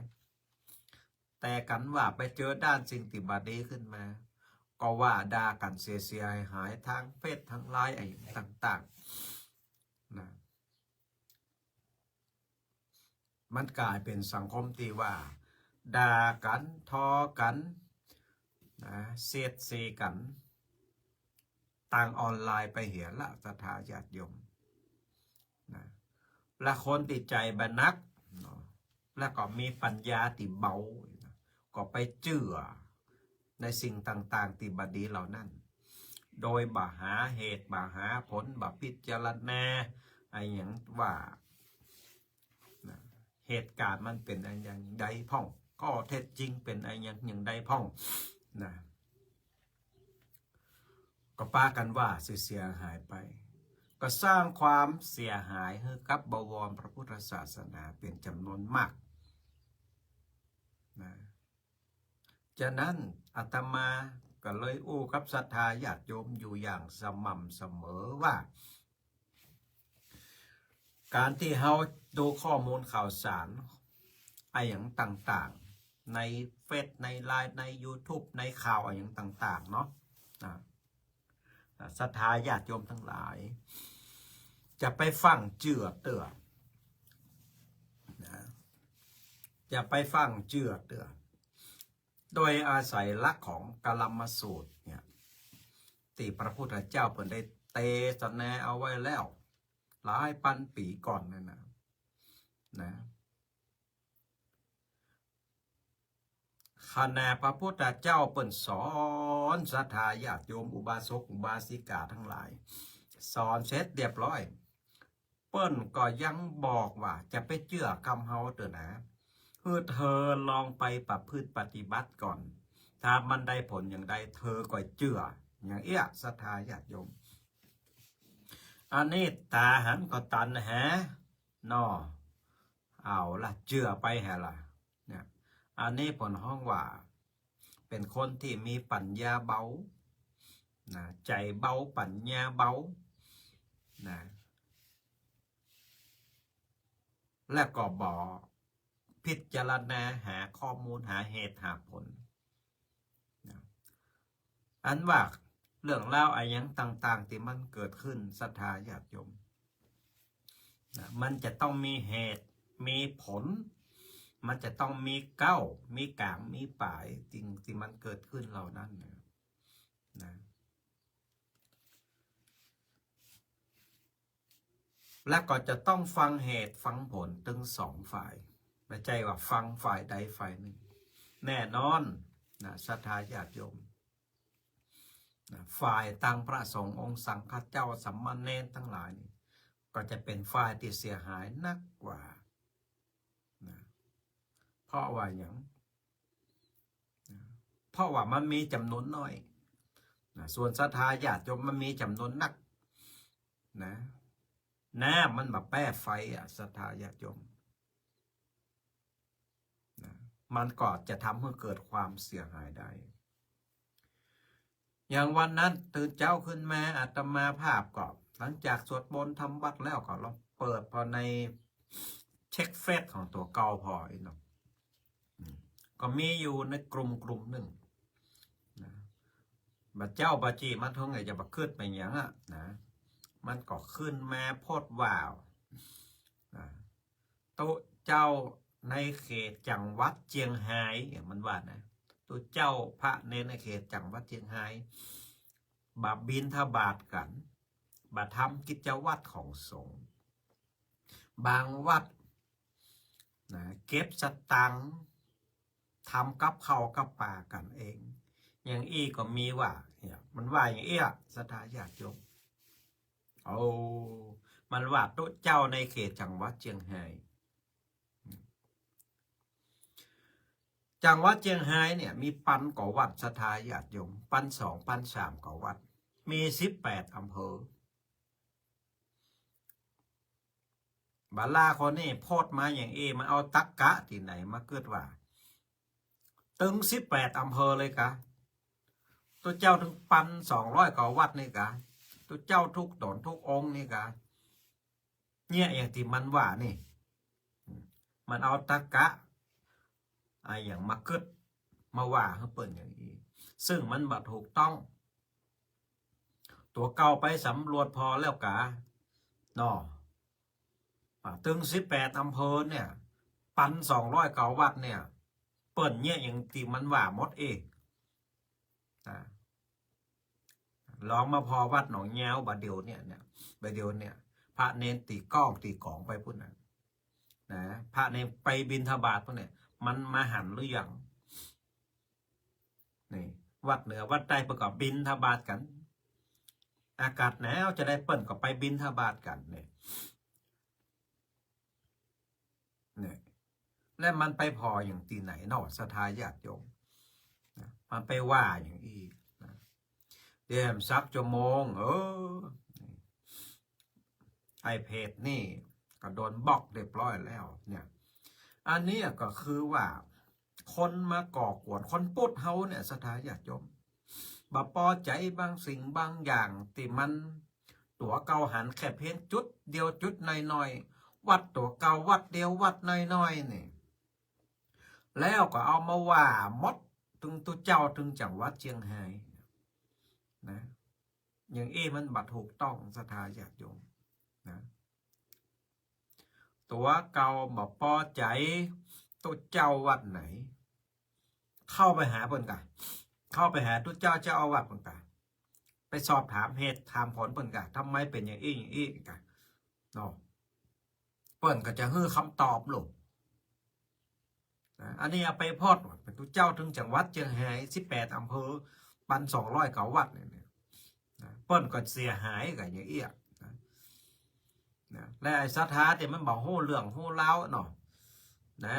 แต่กั๋นว่าไปเจอด้านสิ่งตี้บ่ดีขึ้นมา ก็ว่าด่ากั๋นเสียๆ หายๆ ทางเฟซทางไลน์อะหยังต่างๆ นะ มันก๋ายเป๋นสังคมตี้ว่า ด่ากั๋น ทอกั๋น นะ เสียดสีกั๋น ตางออนไลน์ไปเหียละ ศรัทธาญาติโยม นะ และคนตี้ใจ๋บ่หนัก เนาะ และก็มีปัญญาตี้เบา นะ ก็ไปเจื้อในสิ่งต่างๆ ตี้บ่ดีเหล่านั้น โดยบ่หาเหตุ บ่หาผล บ่พิจารณา อะหยังว่า นะ เหตุก๋ารณ์มันเป๋นอะหยังใดพ่อง ข้อเท็จจริงเป๋นอะหยังอย่างใดพ่อง นะ ก็ปากั๋นว่าเสียหายไป ก็สร้างความเสียหายหื้อกับบวรพระพุทธศาสนาเป๋นจ๋ำนวนมาก นะ ฉะนั้นอาตมาก็เลยอู้กับศรัทธาญาติโยมอยู่อย่างสม่ำเสมอว่า ก๋านตี้เฮาดูข้อมูลข่าวสารอะหยังต่างๆ ในเฟซ ในไลน์ ในยูทูบ ในข่าวอะหยังต่างๆ เนาะ นะ ศรัทธาญาติโยมตังหลาย จะไปฟั่งเจื้อเตื้อ นะ จะไปฟั่งเจื้อเตื้อ โดยอาศัยหลักของกาลมสูตรเนี่ย ตี้พระพุทธเจ้าเปิ้นได้เตสนาเอาไว้แล้ว หลายปันปี๋ก่อนนั่นนะ นะ ขณะพระพุทธเจ้าเปิ้นสอนศรัทธาญาติโยมอุบาสกอุบาสิกาตังหลาย สอนเสร็จเรียบร้อย เปิ้นก็ยังบอกว่าจะไปเจื้อกำเฮาเต๊อะนะ หื้อเธอลองไปประพฤติปฏิบัติก่อน ถ้ามันได้ผลอย่างใดเธอก็เจื้อ อย่างเอี้ยศรัทธาญาติโยม อันนี้ต๋าหันก็ตันแห เนาะ เอาละ เจื้อไปแหละ เนี่ย อันนี้เปิ้นฮ้องว่า เป๋นคนตี้มีปั๋ญญาเบา นะ ใจ๋เบา ปั๋ญญาเบา นะ และก็บ่พิจารณาหาข้อมูล หาเหตุหาผล นะ อันว่าเรื่องราวอะหยังต่างๆ ตี้มันเกิดขึ้น ศรัทธาญาติโยม นะ มันจะต้องมีเหตุ มีผล มันจะต้องมีเก๊า มีก๋าง มีป๋าย สิ่งตี้มันเกิดขึ้นเหล่านั้นนะ นะ และก็จะต้องฟังเหตุฟังผลตึงสองฝ่าย บ่ใจ้ว่าฟังฝ่ายใดฝ่ายนึ่ง แน่นอน นะ ศรัทธาญาติโยม นะ ฝ่ายตังพระสงฆ์องค์สังฆเจ้าสามเณรตังหลายนี่ ก็จะเป๋นฝ่ายตี้เสียหายนักกว่า นะ เพราะว่าหยัง นะ เพราะว่ามันมีจ๋ำนวนน้อย นะ ส่วนศรัทธาญาติโยมมันมีจ๋ำนวนนัก นะ น้ำมันบ่าแป้ไฟอะ ศรัทธาญาติโยม นะ มันก็จะทำหื้อเกิดความเสียหายได้ อย่างวันนั้นตื่นเจ๊าขึ้นมา อาตมาภาพก็ หลังจากสวดมนต์ทำวัตรแล้วก็ลองเปิดผ่อใน เช็คเฟซของตั๋วเก่าผ่ออีกเนาะ อืม ก็มีอยู่ในกลุ่มกลุ่มนึ่ง นะ บ่าเจ๊าบ่าจี้มันคงจะบ่าคึดบ่าหยังอะ นะ มันก็ขึ้นมาโพสต์ว่า นะ ตุ๊เจ้าในเขตจังหวัดเจียงฮาย อย่างมันว่านะ ตุ๊เจ้าพระเณรในเขตจังหวัดเจียงฮาย บ่าบิณฑบาตกั๋น บ่าทำกิจวัตรของสงฆ์ บางวัด นะ เก็บสตางค์ ทำกับข้าวกับป๋ากั๋นเอง อย่างอี้ก็มีว่า เนี่ย มันว่าอย่างอี้อะ ศรัทธาญาติโยม โอ้ มันว่าตุ๊เจ้าในเขตจังหวัดเจียงฮาย จังหวัดเจียงฮายเนี่ย มีปันกว่าวัด ศรัทธาญาติโยม ปันสอง ปันสามกว่าวัด มีสิบแปดอำเภอ บ่าลาคนนี้โพสต์มาอย่างอี้ มันเอาตรรกะตี้ไหนมาเกิดว่า ตึงสิบแปดอำเภอเลยกา ตุ๊เจ้าตึงปันสองร้อยกว่าวัดนี่กา ตุ๊เจ้าทุกต๋นทุกองค์นี่กา เนี่ย อย่างตี้มันว่านี่ มันเอาตรรกะอะหยังมาเกิด มาว่าหื้อเปิ้นอย่างอี้ ซึ่งมันบ่ถูกต้อง ตั๋วเก่าไปสำรวจผ่อแล้วกา เนาะ อ่า ตึงสิบแปดอำเภอเนี่ย ปันสองร้อยกว่าวัดเนี่ย เปิ้นเนี่ยอย่างตี้มันว่าหมดเอง อ่า ลองมาผ่อวัดหนองยาวบ่าเดี่ยวเนี่ย เนี่ย บ่าเดี่ยวเนี่ย พระเณรตี๋ก้องตี๋ก๋องไปปู้นน่ะ นะ พระเณรไปบิณฑบาตปู้นเนี่ย มันมาหันหรือยัง นี่ วัดเหนือวัดใต้เปิ้นก็บิณฑบาตกั๋น อากาศหนาวจาใดเปิ้นก็ไปบิณฑบาตกั๋นเนี่ย เนี่ย และมันไปผ่ออย่างตี้ไหนเนาะ ศรัทธาญาติโยม นะ มันไปว่าอย่างอี้นะ เดี๋ยวสักชั่วโมง เออ ไอ้เพจนี่ก็โดนบล็อกเรียบร้อยแล้วเนี่ย อันเนี้ยก็คือว่า คนมาก่อกวน คนปุ้นเฮาเนี่ย ศรัทธาญาติโยม บ่ปอใจ๋บางสิ่งบางอย่างตี้มัน ตั๋วเก่าหันแค่เพียงจุดเดียวจุดน้อยๆ วัดตั๋วเก่าวัดเดียววัดน้อยๆ นี่ แล้วก็เอามาว่าหมด ตึงตุ๊เจ้าตึงจังหวัดเจียงฮายนะ อย่างอี้มันบ่ถูกต้อง ศรัทธาญาติโยมนะ ตั๋วเก่าบ่ปอใจ๋ตุ๊เจ้าวัดไหน เข้าไปหาเปิ้นกา เข้าไปหาตุ๊เจ้าเจ้าอาวาสเปิ้นกา ไปสอบถามเหตุถามผลเปิ้นกา ทำไมเป๋นอย่างอี้อย่างอี้กา เนาะ เปิ้นก็จะหื้อคำตอบลูก นะ อันนี้เอาไปพอด เป๋นตุ๊เจ้าเถิงจังหวัดเจียงฮาย สิบแปดอำเภอ ปันสองร้อยกว่าวัดเนี่ย นะ เปิ้นก็เสียหายกั๋นอย่างเอี้ย นะ นะ และไอ้ศรัทธาเนี่ยมันบ่ฮู้เรื่องฮู้ราวเนาะ นะ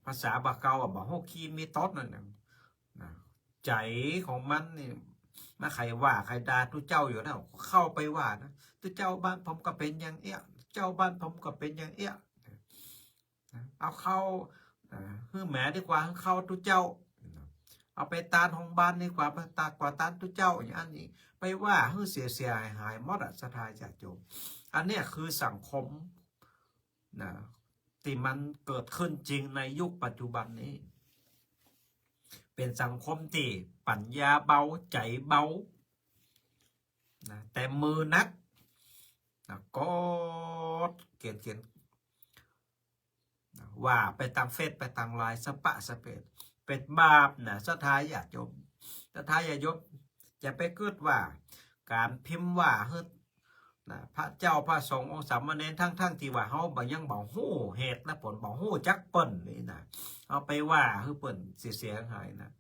ภาษาบ่าเก่าอะ บ่ฮู้ขี้มีตดนั่นน่ะ นะ ใจ๋ของมันนี่ มาใค่ว่าใค่ด่าตุ๊เจ้าอยู่นะ เข้าไปว่านะ ตุ๊เจ้าบ้านผมก็เป๋นอย่างเอี้ย ตุ๊เจ้าบ้านผมก็เป๋นอย่างเอี้ย นะ เอาเข้า อ่า หื้อแหมดีกว่า หื้อเข้าตุ๊เจ้า เอาไปตานโฮงบาลดีกว่า ไปตาน กว่าตานตุ๊เจ้า อย่างอันนี้ ไปว่าหื้อเสียเสียหายหายหมดอะ ศรัทธาญาติโยม อันเนี้ยคือสังคม นะ ตี้มันเกิดขึ้นจริงในยุคปัจจุบันนี้ เป๋นสังคมตี้ปัญญาเบา ใจ๋เบา นะ แต่มือนัก นะ ก็เขียน เขียน นะ ว่าไปตางเฟซ ไปตางไลน์ สะปะสะเปะ เป๋นบาปนะ ศรัทธาญาติโยม ศรัทธาญาติโยม อย่าไปกึ๊ดว่า ก๋านพิมพ์ว่าหื้อ นะ พระเจ้าพระสงฆ์องค์สามเณร ทั้งๆ ตี้ว่าเฮาบ่ ยังบ่ฮู้เหตุและผล บ่ฮู้จักเปิ้นนี่นะ เอาไปว่าหื้อเปิ้นเสียหายนะ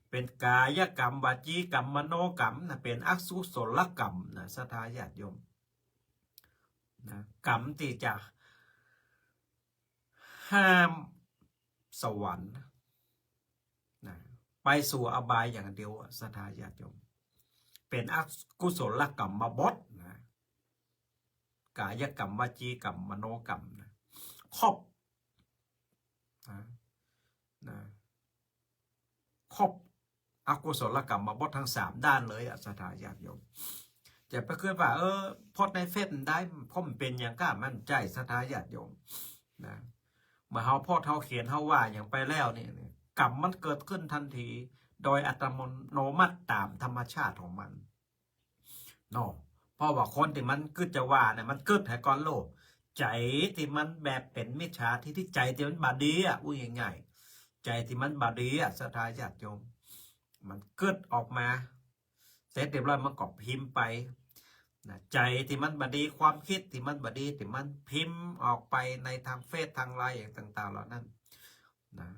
เป๋นกายกรรม วจีกรรม มโนกรรมนะ เป๋นอกุศลกรรมนะ ศรัทธาญาติโยม นะ กรรมตี้จะห้ามสวรรค์นะ ไปสู่อบายอย่างเดียวอะ ศรัทธาญาติโยม เป๋นอกุศลกรรมบทนะ กายกรรม วจีกรรม มโนกรรมนะ ครบ นะ นะ ครบอกุศลกรรมบททั้งสามด้านเลยอะ ศรัทธาญาติโยม อย่าไปกึ๊ดว่า เออ โพสต์ในเฟซมันได้ เพราะมันเป๋นอย่างก้า มันใจ้ ศรัทธาญาติโยม นะ เมื่อเฮาโพสต์ เฮาเขียน เฮาว่าอย่างไปแล้วนี่ กรรมมันเกิดขึ้นทันที โดยอัตโนมัติต๋ามธรรมชาติของมัน เนาะ เพราะว่าคนตี้มันกึ๊ดจะว่าเนี่ย มันกึ๊ดหื้อก่อนโลก ใจ๋ตี้มันแบบเป๋นมิจฉาทิฏฐิ ใจ๋ตี้มันบ่ดีอะ อู้ง่ายๆ ใจ๋ตี้มันบ่ดีอะ ศรัทธาญาติโยม มันกึ๊ดออกมา เสร็จเรียบร้อยมันก็พิมพ์ไป นะ ใจ๋ตี้มันบ่ดี ความกึ๊ดตี้มันบ่ดี ตี้มันพิมพ์ออกไปในตางเฟซ ตางไลน์ อย่างต่างๆ เหล่านั้น นะ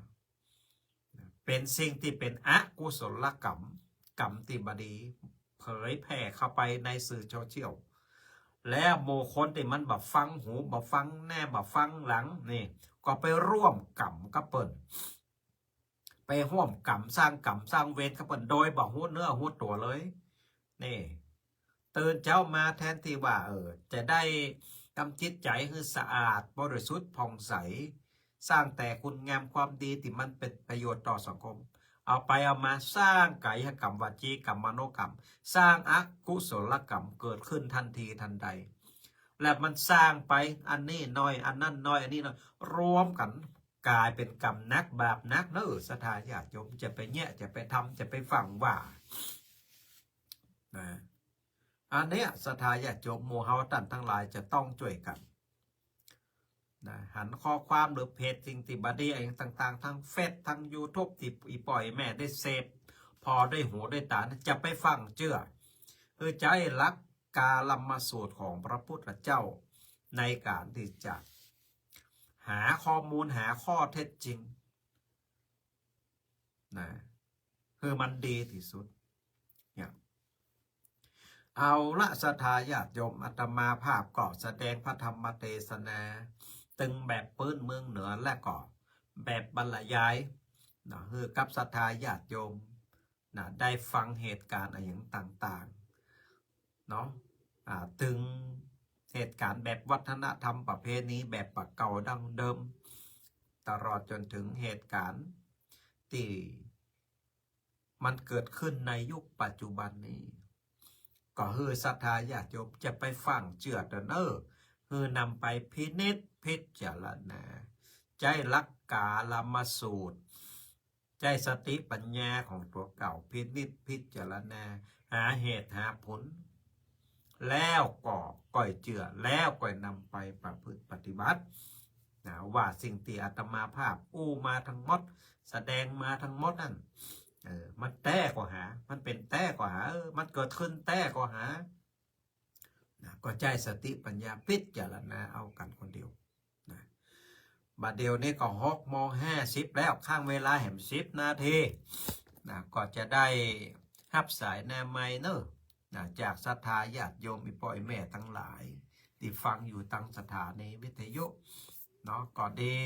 นะ เป๋นสิ่งตี้เป๋นอกุศลกรรม กรรมตี้บ่ดี เผยแผ่เข้าไปในสื่อโซเชียล แล้วหมู่คนตี้มันบ่ฟังหู บ่ฟังแน่ บ่ฟังหลังนี่ ก็ไปร่วมกรรมกับเปิ้น ไปฮ่วมกรรม สร้างกรรม สร้างเวรกับเปิ้น โดยบ่ฮู้เนื้อฮู้ตั๋วเลย นี่ ตื่นเจ๊ามาแทนตี้ว่า เออ จะได้ทำจิตใจ๋หื้อสะอาดบริสุทธิ์ผ่องใส สร้างแต่คุณงามความดีตี้มันเป๋นประโยชน์ต่อสังคม เอาไปเอามาสร้างกายกรรม วจีกรรม มโนกรรม สร้างอกุศลกรรมเกิดขึ้นทันทีทันใด และมันสร้างไปอันนี้หน่อย อันนั้นหน่อย อันนี้หน่อย รวมกั๋น ก๋ายเป๋นกรรมหนักบาปหนักเนาะ ศรัทธาญาติโยม จะไปเยียะ จะไปทำ จะไปฟั่งว่า นะ อันเนี้ย ศรัทธาญาติโยม หมู่เฮาต้านตังหลายจะต้องจ้วยกั๋น นะ หันข้อความหรือเพจสิ่งตี้บ่ดีอะหยังต่างๆ ตางเฟซ ตางยูทูบ ตี้อี่ป้ออี่แม่ได้เสพ ผ่อได้หูได้ต๋า จะไปฟั่งเจื้อ คือใจ๊หลักกาลมสูตรของพระพุทธเจ้า ในก๋านตี้จะหาข้อมูล หาข้อเท็จจริง นะ หื้อมันดีตี้สุด เนี่ย เอาละ ศรัทธาญาติโยม อาตมาภาพก็แสดงพระธรรมเตสนา ตึงแบบปื๊นเมืองเหนือ และก็แบบบรรยาย นะ หื้อกับศรัทธาญาติโยม นะ ได้ฟังเหตุก๋ารณ์อะหยังต่างๆ เนาะ อ่า ตึงเหตุก๋ารณ์แบบวัฒนธรรมประเพณีแบบบ่าเก่าดั้งเดิม ตลอดจ๋นเถิงเหตุก๋ารณ์ตี้มันเกิดขึ้นในยุคปัจจุบันนี้ ก็หื้อศรัทธาญาติโยมจะไปฟั่งเจื้อเต๊อะเน่อ หื้อนำไปพินิจพิจารณา ใจ๊หลักกาลมสูตร ใจ๊สติปัญญาของตั๋วเก่าพินิจพิจารณา หาเหตุหาผล แล้วก็ก้อยเจื้อ แล้วก้อยนำไปประพฤติปฏิบัติ นะ ว่าสิ่งตี้อาตมาภาพอู้มาตังหมด แสดงมาตังหมดนั้น เออ มันแต๊ก็หา มันเป๋นแต๊ก็หา เออ มันเกิดขึ้นแต๊ก็หา นะ ก็ใจ๊สติปัญญาพิจารณาเอากั๋นคนเดียว นะ บ่าเดี่ยวนี้ก็หกโมงห้าสิบแล้ว ค้างเวลาแหมสิบนาทีนะ ก็จะได้ฮับสายหน้าไมค์เนอะนะ จากศรัทธาญาติโยมอี่ป้ออี่แม่ตังหลาย ตี้ฟังอยู่ตางสถานีวิทยุเนาะ ก็ดี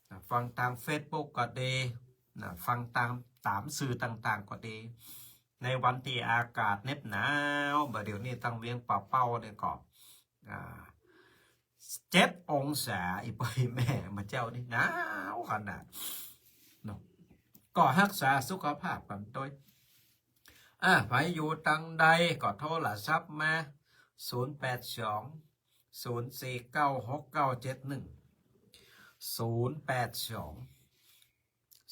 นะ ฟังตางเฟซบุ๊กก็ดีนะ ฟังตาง ต๋ามสื่อต่างๆ ก็ดี ในวันตี้อากาศเหน็บหนาว บ่าเดี่ยวนี้ตางเวียงป่าเป้าเนี่ยก็ อ่า เจ็ดองศา อี่ป้ออี่แม่มาเจ้านี่หนาวขนาดเนาะ ก็ฮักษาสุขภาพกั๋นตวย อ่า ใผอยู่ตางใดก็โทรศัพท์มา ศูนย์แปดสอง ศูนย์สี่เก้า หกเก้าเจ็ดหนึ่ง ศูนย์แปดสอง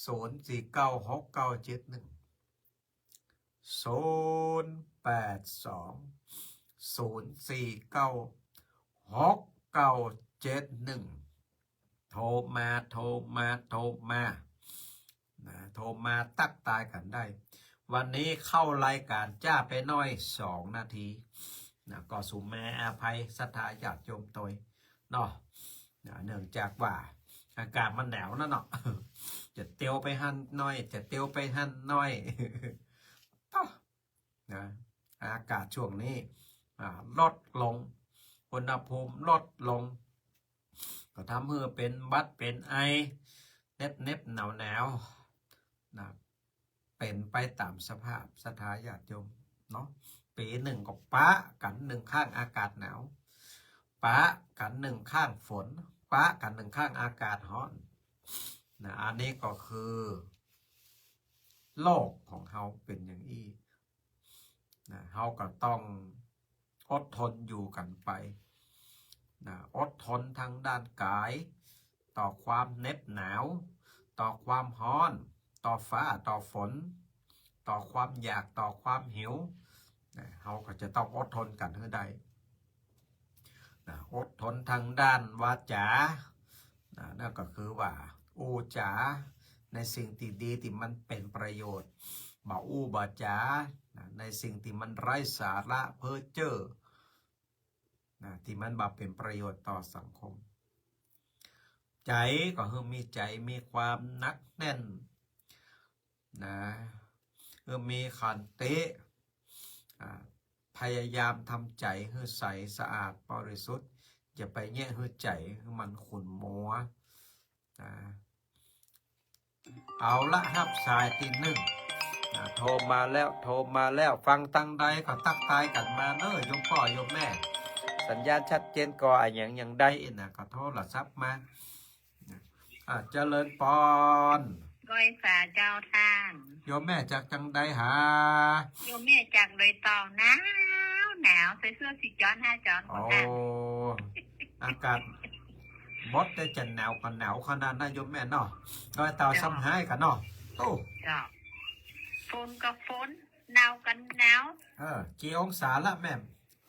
ศูนย์สี่เก้า หกเก้าเจ็ดหนึ่ง ศูนย์แปดสอง ศูนย์สี่เก้า หกเก้าเจ็ดหนึ่ง โทรมา โทรมา โทรมานะ โทรมาตั๊กตายกั๋นได้ วันนี้เข้ารายก๋านจ๊าไปหน้อยสองนาทีนะ ก็สุมาอภัยศรัทธาญาติโยมตวยเนาะนะ เนื่องจากว่าอากาศมันหนาวนะเนาะ จะเตียวไปหั้นหน้อย จะเตียวไปหั้นหน้อย นะ อากาศช่วงนี้ อ่า ลดลง อุณหภูมิลดลง ก็ทำหื้อเป๋นหวัดเป๋นไอ เหน็บๆ หนาวๆ นะ เป๋นไปต๋ามสภาพศรัทธาญาติโยมเนาะ ปี๋นึ่งก็ปะกั๋นหนึ่งข้างอากาศหนาว ปะกั๋นหนึ่งข้างฝน ปะกั๋นหนึ่งข้างอากาศฮ้อนนะ อันนี้ก็คือ โลกของเฮาเป๋นอย่างอี้นะ เฮาก็ต้องอดทนอยู่กั๋นไปนะ อดทนตางด้านก๋าย ต่อความเหน็บหนาว ต่อความฮ้อน ต่อฟ้า ต่อฝน ต่อความอยาก ต่อความหิวนะ เฮาก็จะต้องอดทนกั๋นหื้อได้ นะ อดทนตางด้านวาจานะ นั่นก็คือว่าอู้จ๋าในสิ่งตี้ดีตี้มันเป๋นประโยชน์ บ่อู้บ่จ๋านะ ในสิ่งตี้มันไร้สาระเพ้อเจ้อนะ ตี้มันบ่เป๋นประโยชน์ต่อสังคม ใจ๋ก็หื้อมีใจ๋มีความหนักแน่น นะ หื้อมีขันติ อ่า พยายามทำใจ๋หื้อใสสะอาดบริสุทธิ์ อย่าไปแยะหื้อใจ๋หื้อมันขุ่นมัวนะ เอาละ ฮับสายตี้นึ่งนะ โทรมาแล้ว โทรมาแล้ว ฟังตางใดก็ตั๊กตายกั๋นมาเน้อ โยมป้อโยมแม่ สัญญาณชัดเจนก่อ อะหยังยังได้นะ ก็โทรศัพท์มา อ่ะ เจริญปอน ไหว้สาเจ้าต้าน โยมแม่จากจังใดหา โยมแม่จากดอยเต่า หนาวหนาว ใส่เสื้อสี่จ๊อนห้าจ๊อน โอ้ ของต้าน อากาศบดได้จะหนาวก็หนาวขนาดนั้นโยมแม่เนาะ ดอยเต่า เจ้า ซ้ำฮ้ายกั๋นเนาะ โอ้ เจ้า ฝนก็ฝน หนาวก็หนาว เออ กี่องศาละแม่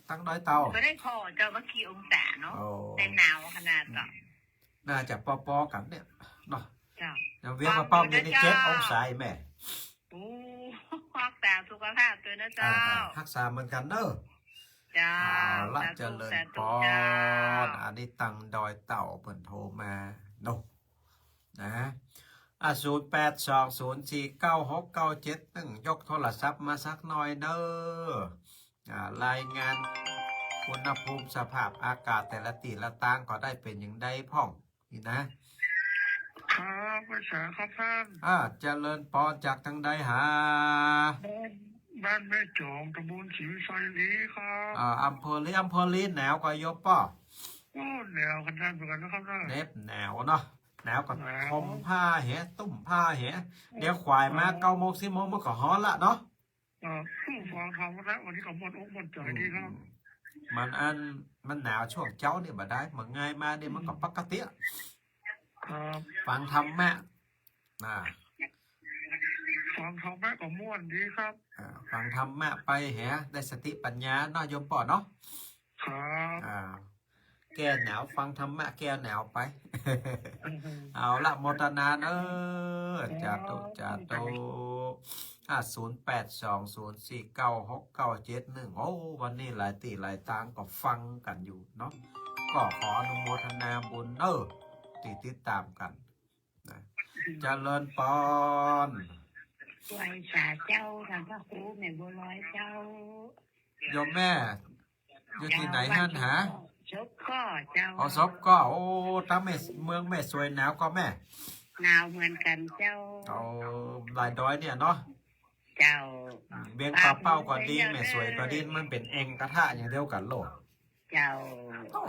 ตางดอยเต่า บ่ได้ผ่อเจ้าว่ากี่องศาเนาะ โอ้ แต่หนาวขนาดเนาะ น่าจะปอๆ กั๋นเนี่ยเนาะ เจ้า อย่างเวียงป่าเป้ามีนี่ เจ็ดองศาแม่ โอ้ ฮักษาสุขภาพตวยนะเจ้า อ่า ฮักษาเหมือนกั๋นเน้อ เจ้า เอาละ สาธุ เจริญปอน สาธุเจ้า อันนี้ตางดอยเต่าเปิ้นโทรมาเนาะ นะ อ่ะ ศูนย์แปดสอง ศูนย์สี่เก้า หกเก้าเจ็ดหนึ่ง ยกโทรศัพท์มาสักหน่อยเน้อ อ่า รายงานอุณหภูมิสภาพอากาศแต่ละตี้ละตางก็ได้เป๋นอย่างใดพ่อง นี่นะ ครับ ไหว้สาครับต้าน อ่า เจริญปอน จากตางใดหา บ้าน บ้านแม่จ๋อม ตำบลศรีวิชัยลีครับ อ่า อำเภอลี อำเภอลี หนาวก่อโยมป้อ โอ้ หนาวขนาดเหมือนกั๋นนะครับนะ เหน็บหนาวเนาะ หนาวก็ หนาว ห่มผ้าแห ตุ้มผ้าแห เดี๋ยวขวายมา เก้าโมง สิบโมง มันก็ฮ้อนละเนาะ เออ ฟังธรรมแล้ว วันนี้ก็ม่วนอกม่วนใจ๋ดีครับ อืม มันอัน มันหนาวช่วงเจ๊านี่บ่ได้ มันง่ายมานี่มันก็ปกติอะ ครับ ฟังธรรมะ อ่า ฟังธรรมะก็ม่วนดีครับ อ่า ฟังธรรมะไปแห ได้สติปัญญาเนาะโยมป้อเนาะ ครับ อ่า แก้หนาว ฟังธรรมะแก้หนาวไป เอาละ โมทนาเน้อ สาธุ สาธุ อ่ะ ศูนย์แปดสอง ศูนย์สี่เก้า หกเก้าเจ็ดหนึ่ง โอ้ วันนี้หลายตี้หลายตางก็ฟังกั๋นอยู่เนาะ ก็ขออนุโมทนาบุญเน้อ ตี้ติดต๋ามกั๋นนะ เจริญปอน ไหว้สาเจ้า ต้านพระครูแม่บัวลอยเจ้า โยมแม่ อยู่ตี้ไหนหั้นหา สบก้อเจ้า อ๋อ สบก้อ โอ้ ตางแม่ เมืองแม่สวยหนาวก่อแม่ หนาวเหมือนกั๋นเจ้า โอ้ ลายดอยเนี่ยเนาะ เจ้า อืม เวียงป่าเป้าก็ดี แม่สวยก็ดี มันเป๋นแอ่งกระทะอย่างเดียวกั๋นโลด เจ้า โอ้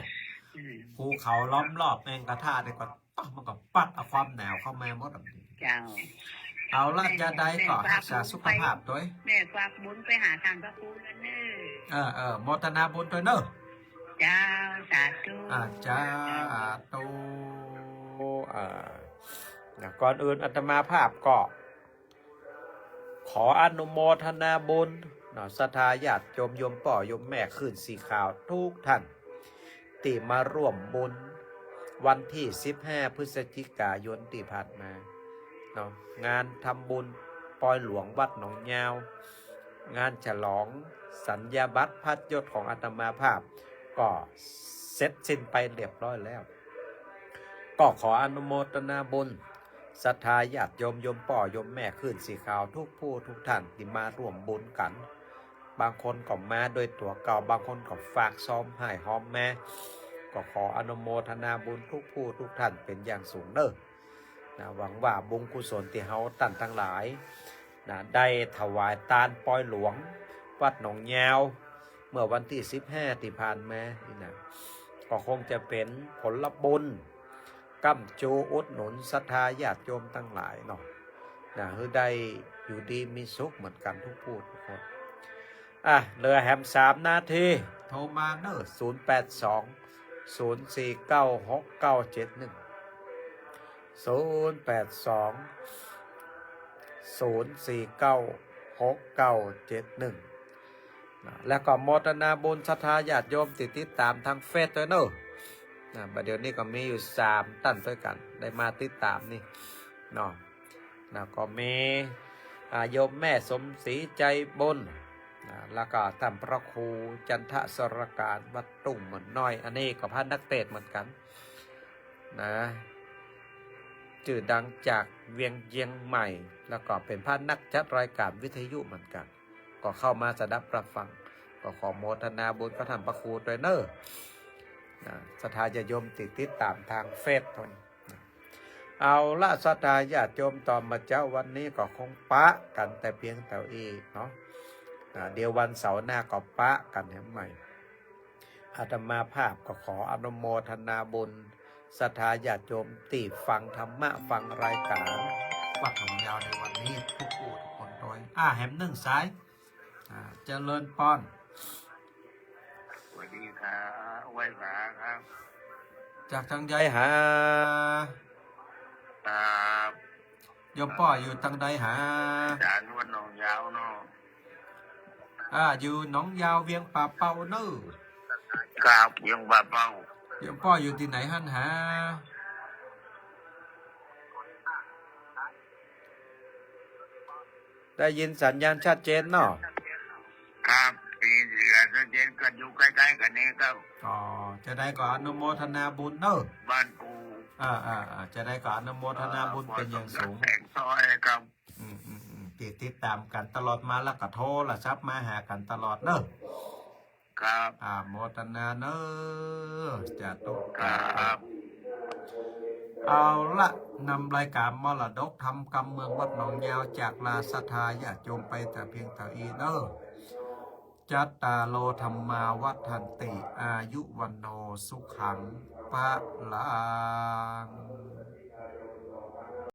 อืม ภูเขาล้อมรอบแอ่งกระทะเนี่ยก็ มันก็ปั๊ดเอาความหนาวเข้ามาหมดอะ เจ้า เอาละ จะใดก็รักษาสุขภาพตวย แม่ฝากบุญไปหาต้านพระครูเน่อ เออ เออ โมทนาบุญตวยเน่อ เจ้า สาธุ อ่า สาธุ อ่า นะ ก่อนอื่นอาตมาภาพก็ ขออนุโมทนาบุญเนาะ ศรัทธาญาติโยม โยมป้อโยมแม่คลื่นสีขาวทุกท่าน ตี้มาร่วมบุญวันตี้สิบห้าพฤศจิกายนตี้ผ่านมาเนาะ งานทำบุญปอยหลวงวัดหนองยาว งานฉลองสัญญาบัตรพัดยศของอาตมาภาพ ก็เสร็จสิ้นไปเรียบร้อยแล้ว ก็ขออนุโมทนาบุญ ศรัทธาญาติโยม โยมป้อโยมแม่คลื่นสีขาวทุกผู้ทุกท่านตี้มาร่วมบุญกั๋น บางคนก็มาโดยตั๋วเก่า บางคนก็ฝากซองฮ้ายฮอมมา ก็ขออนุโมทนาบุญทุกผู้ทุกท่านเป๋นอย่างสูงเน่อ นะ หวังว่าบุญกุศลตี้เฮาต้านตังหลาย นะ ได้ถวายตานปอยหลวงวัดหนองยาว เมื่อวันตี้สิบห้าตี้ผ่านมานี่นะ ก็คงจะเป๋นผลบุญ ก้ำจูอุดหนุนศรัทธาญาติโยมตังหลายเนาะ นะ หื้อได้อยู่ดีมีสุขเหมือนกั๋นทุกผู้ทุกคน อ่ะ เหลือแหมสามนาที โทรมาเน่อ ศูนย์แปดสอง ศูนย์สี่เก้า หกเก้าเจ็ดหนึ่ง ศูนย์แปดสอง ศูนย์สี่เก้า หกเก้าเจ็ดหนึ่ง นะ แล้วก็โมทนาบุญศรัทธาญาติโยมตี้ติดต๋ามตางเฟซตวยเน่อ นะ บ่าเดี่ยวนี้ก็มีอยู่สามต้านตวยกั๋น ได้มาติดต๋ามนี่เนาะ นะ ก็มี อ่า โยมแม่สมศรีใจบุญ นะ แล้วก็ต้านพระครูจันทสรการวัดตุ้งเหมือนน้อย อันนี้ก็พระนักเตสน์เหมือนกั๋น นะ จื้อดังจากเวียงเจียงใหม่ แล้วก็เป๋นพระนักจัดรายก๋านวิทยุเหมือนกั๋น ก็เข้ามาสดับรับฟัง ก็ขอโมทนาบุญกับต้านพระครูตวยเน่อ นะ ศรัทธาญาติโยมตี้ติดต๋ามตางเฟซตวย เอาละ ศรัทธาญาติโยม ต่อมาเจ๊าวันนี้ก็คงปะกั๋นแต่เปียงเต้าอี้เนาะ อ่า เดี๋ยววันเสาร์หน้าก็ปะกั๋นแหมใหม่ อาตมาภาพก็ขออนุโมทนาบุญ ศรัทธาญาติโยมตี้ฟังธรรมะ ฟังรายก๋านวัดหนองยาวในวันนี้ทุกผู้ทุกคนตวย อ่า แหมนึ่งสาย อ่า เจริญปอน สวัสดีครับ ไหว้สาครับ จากตางใดหา ครับ โยมป้ออยู่ตางใดหา อาจ๋ารย์วัดหนองยาวเนาะ อ่า อยู่หนองยาวเวียงป่าเป้าเน่อ ครับ เวียงป่าเป้า โยมป้ออยู่ตี้ไหนหั้นหา ได้ยินสัญญาณชัดเจนเนาะ ครับ ได้ยินสัญญาณชัดเจน ก็อยู่ใก้ๆ กั๋นนี่ครับ อ๋อ จะใดก็อนุโมทนาบุญเน่อ บ้านปู่ อ่า อ่า อ่า จะใดก็อนุโมทนาบุญเป๋นอย่างสูง แสงซอยครับ อืม อืม อืม ตี้ติดต๋ามกั๋นตลอดมา แล้วก็โทรศัพท์มาหากั๋นตลอดเน่อ ครับ อ่า โมทนาเน่อ สาธุ ครับ เอาละ นำรายก๋านมรดกธรรมกำเมืองวัดหนองยาวจากลาศรัทธาญาติโยมไปแต่เปียงเต้าอี้เน่อ จัตตาโร ธัมมา วัฑฒันติ อายุ วัณโณ สุขัง พะลัง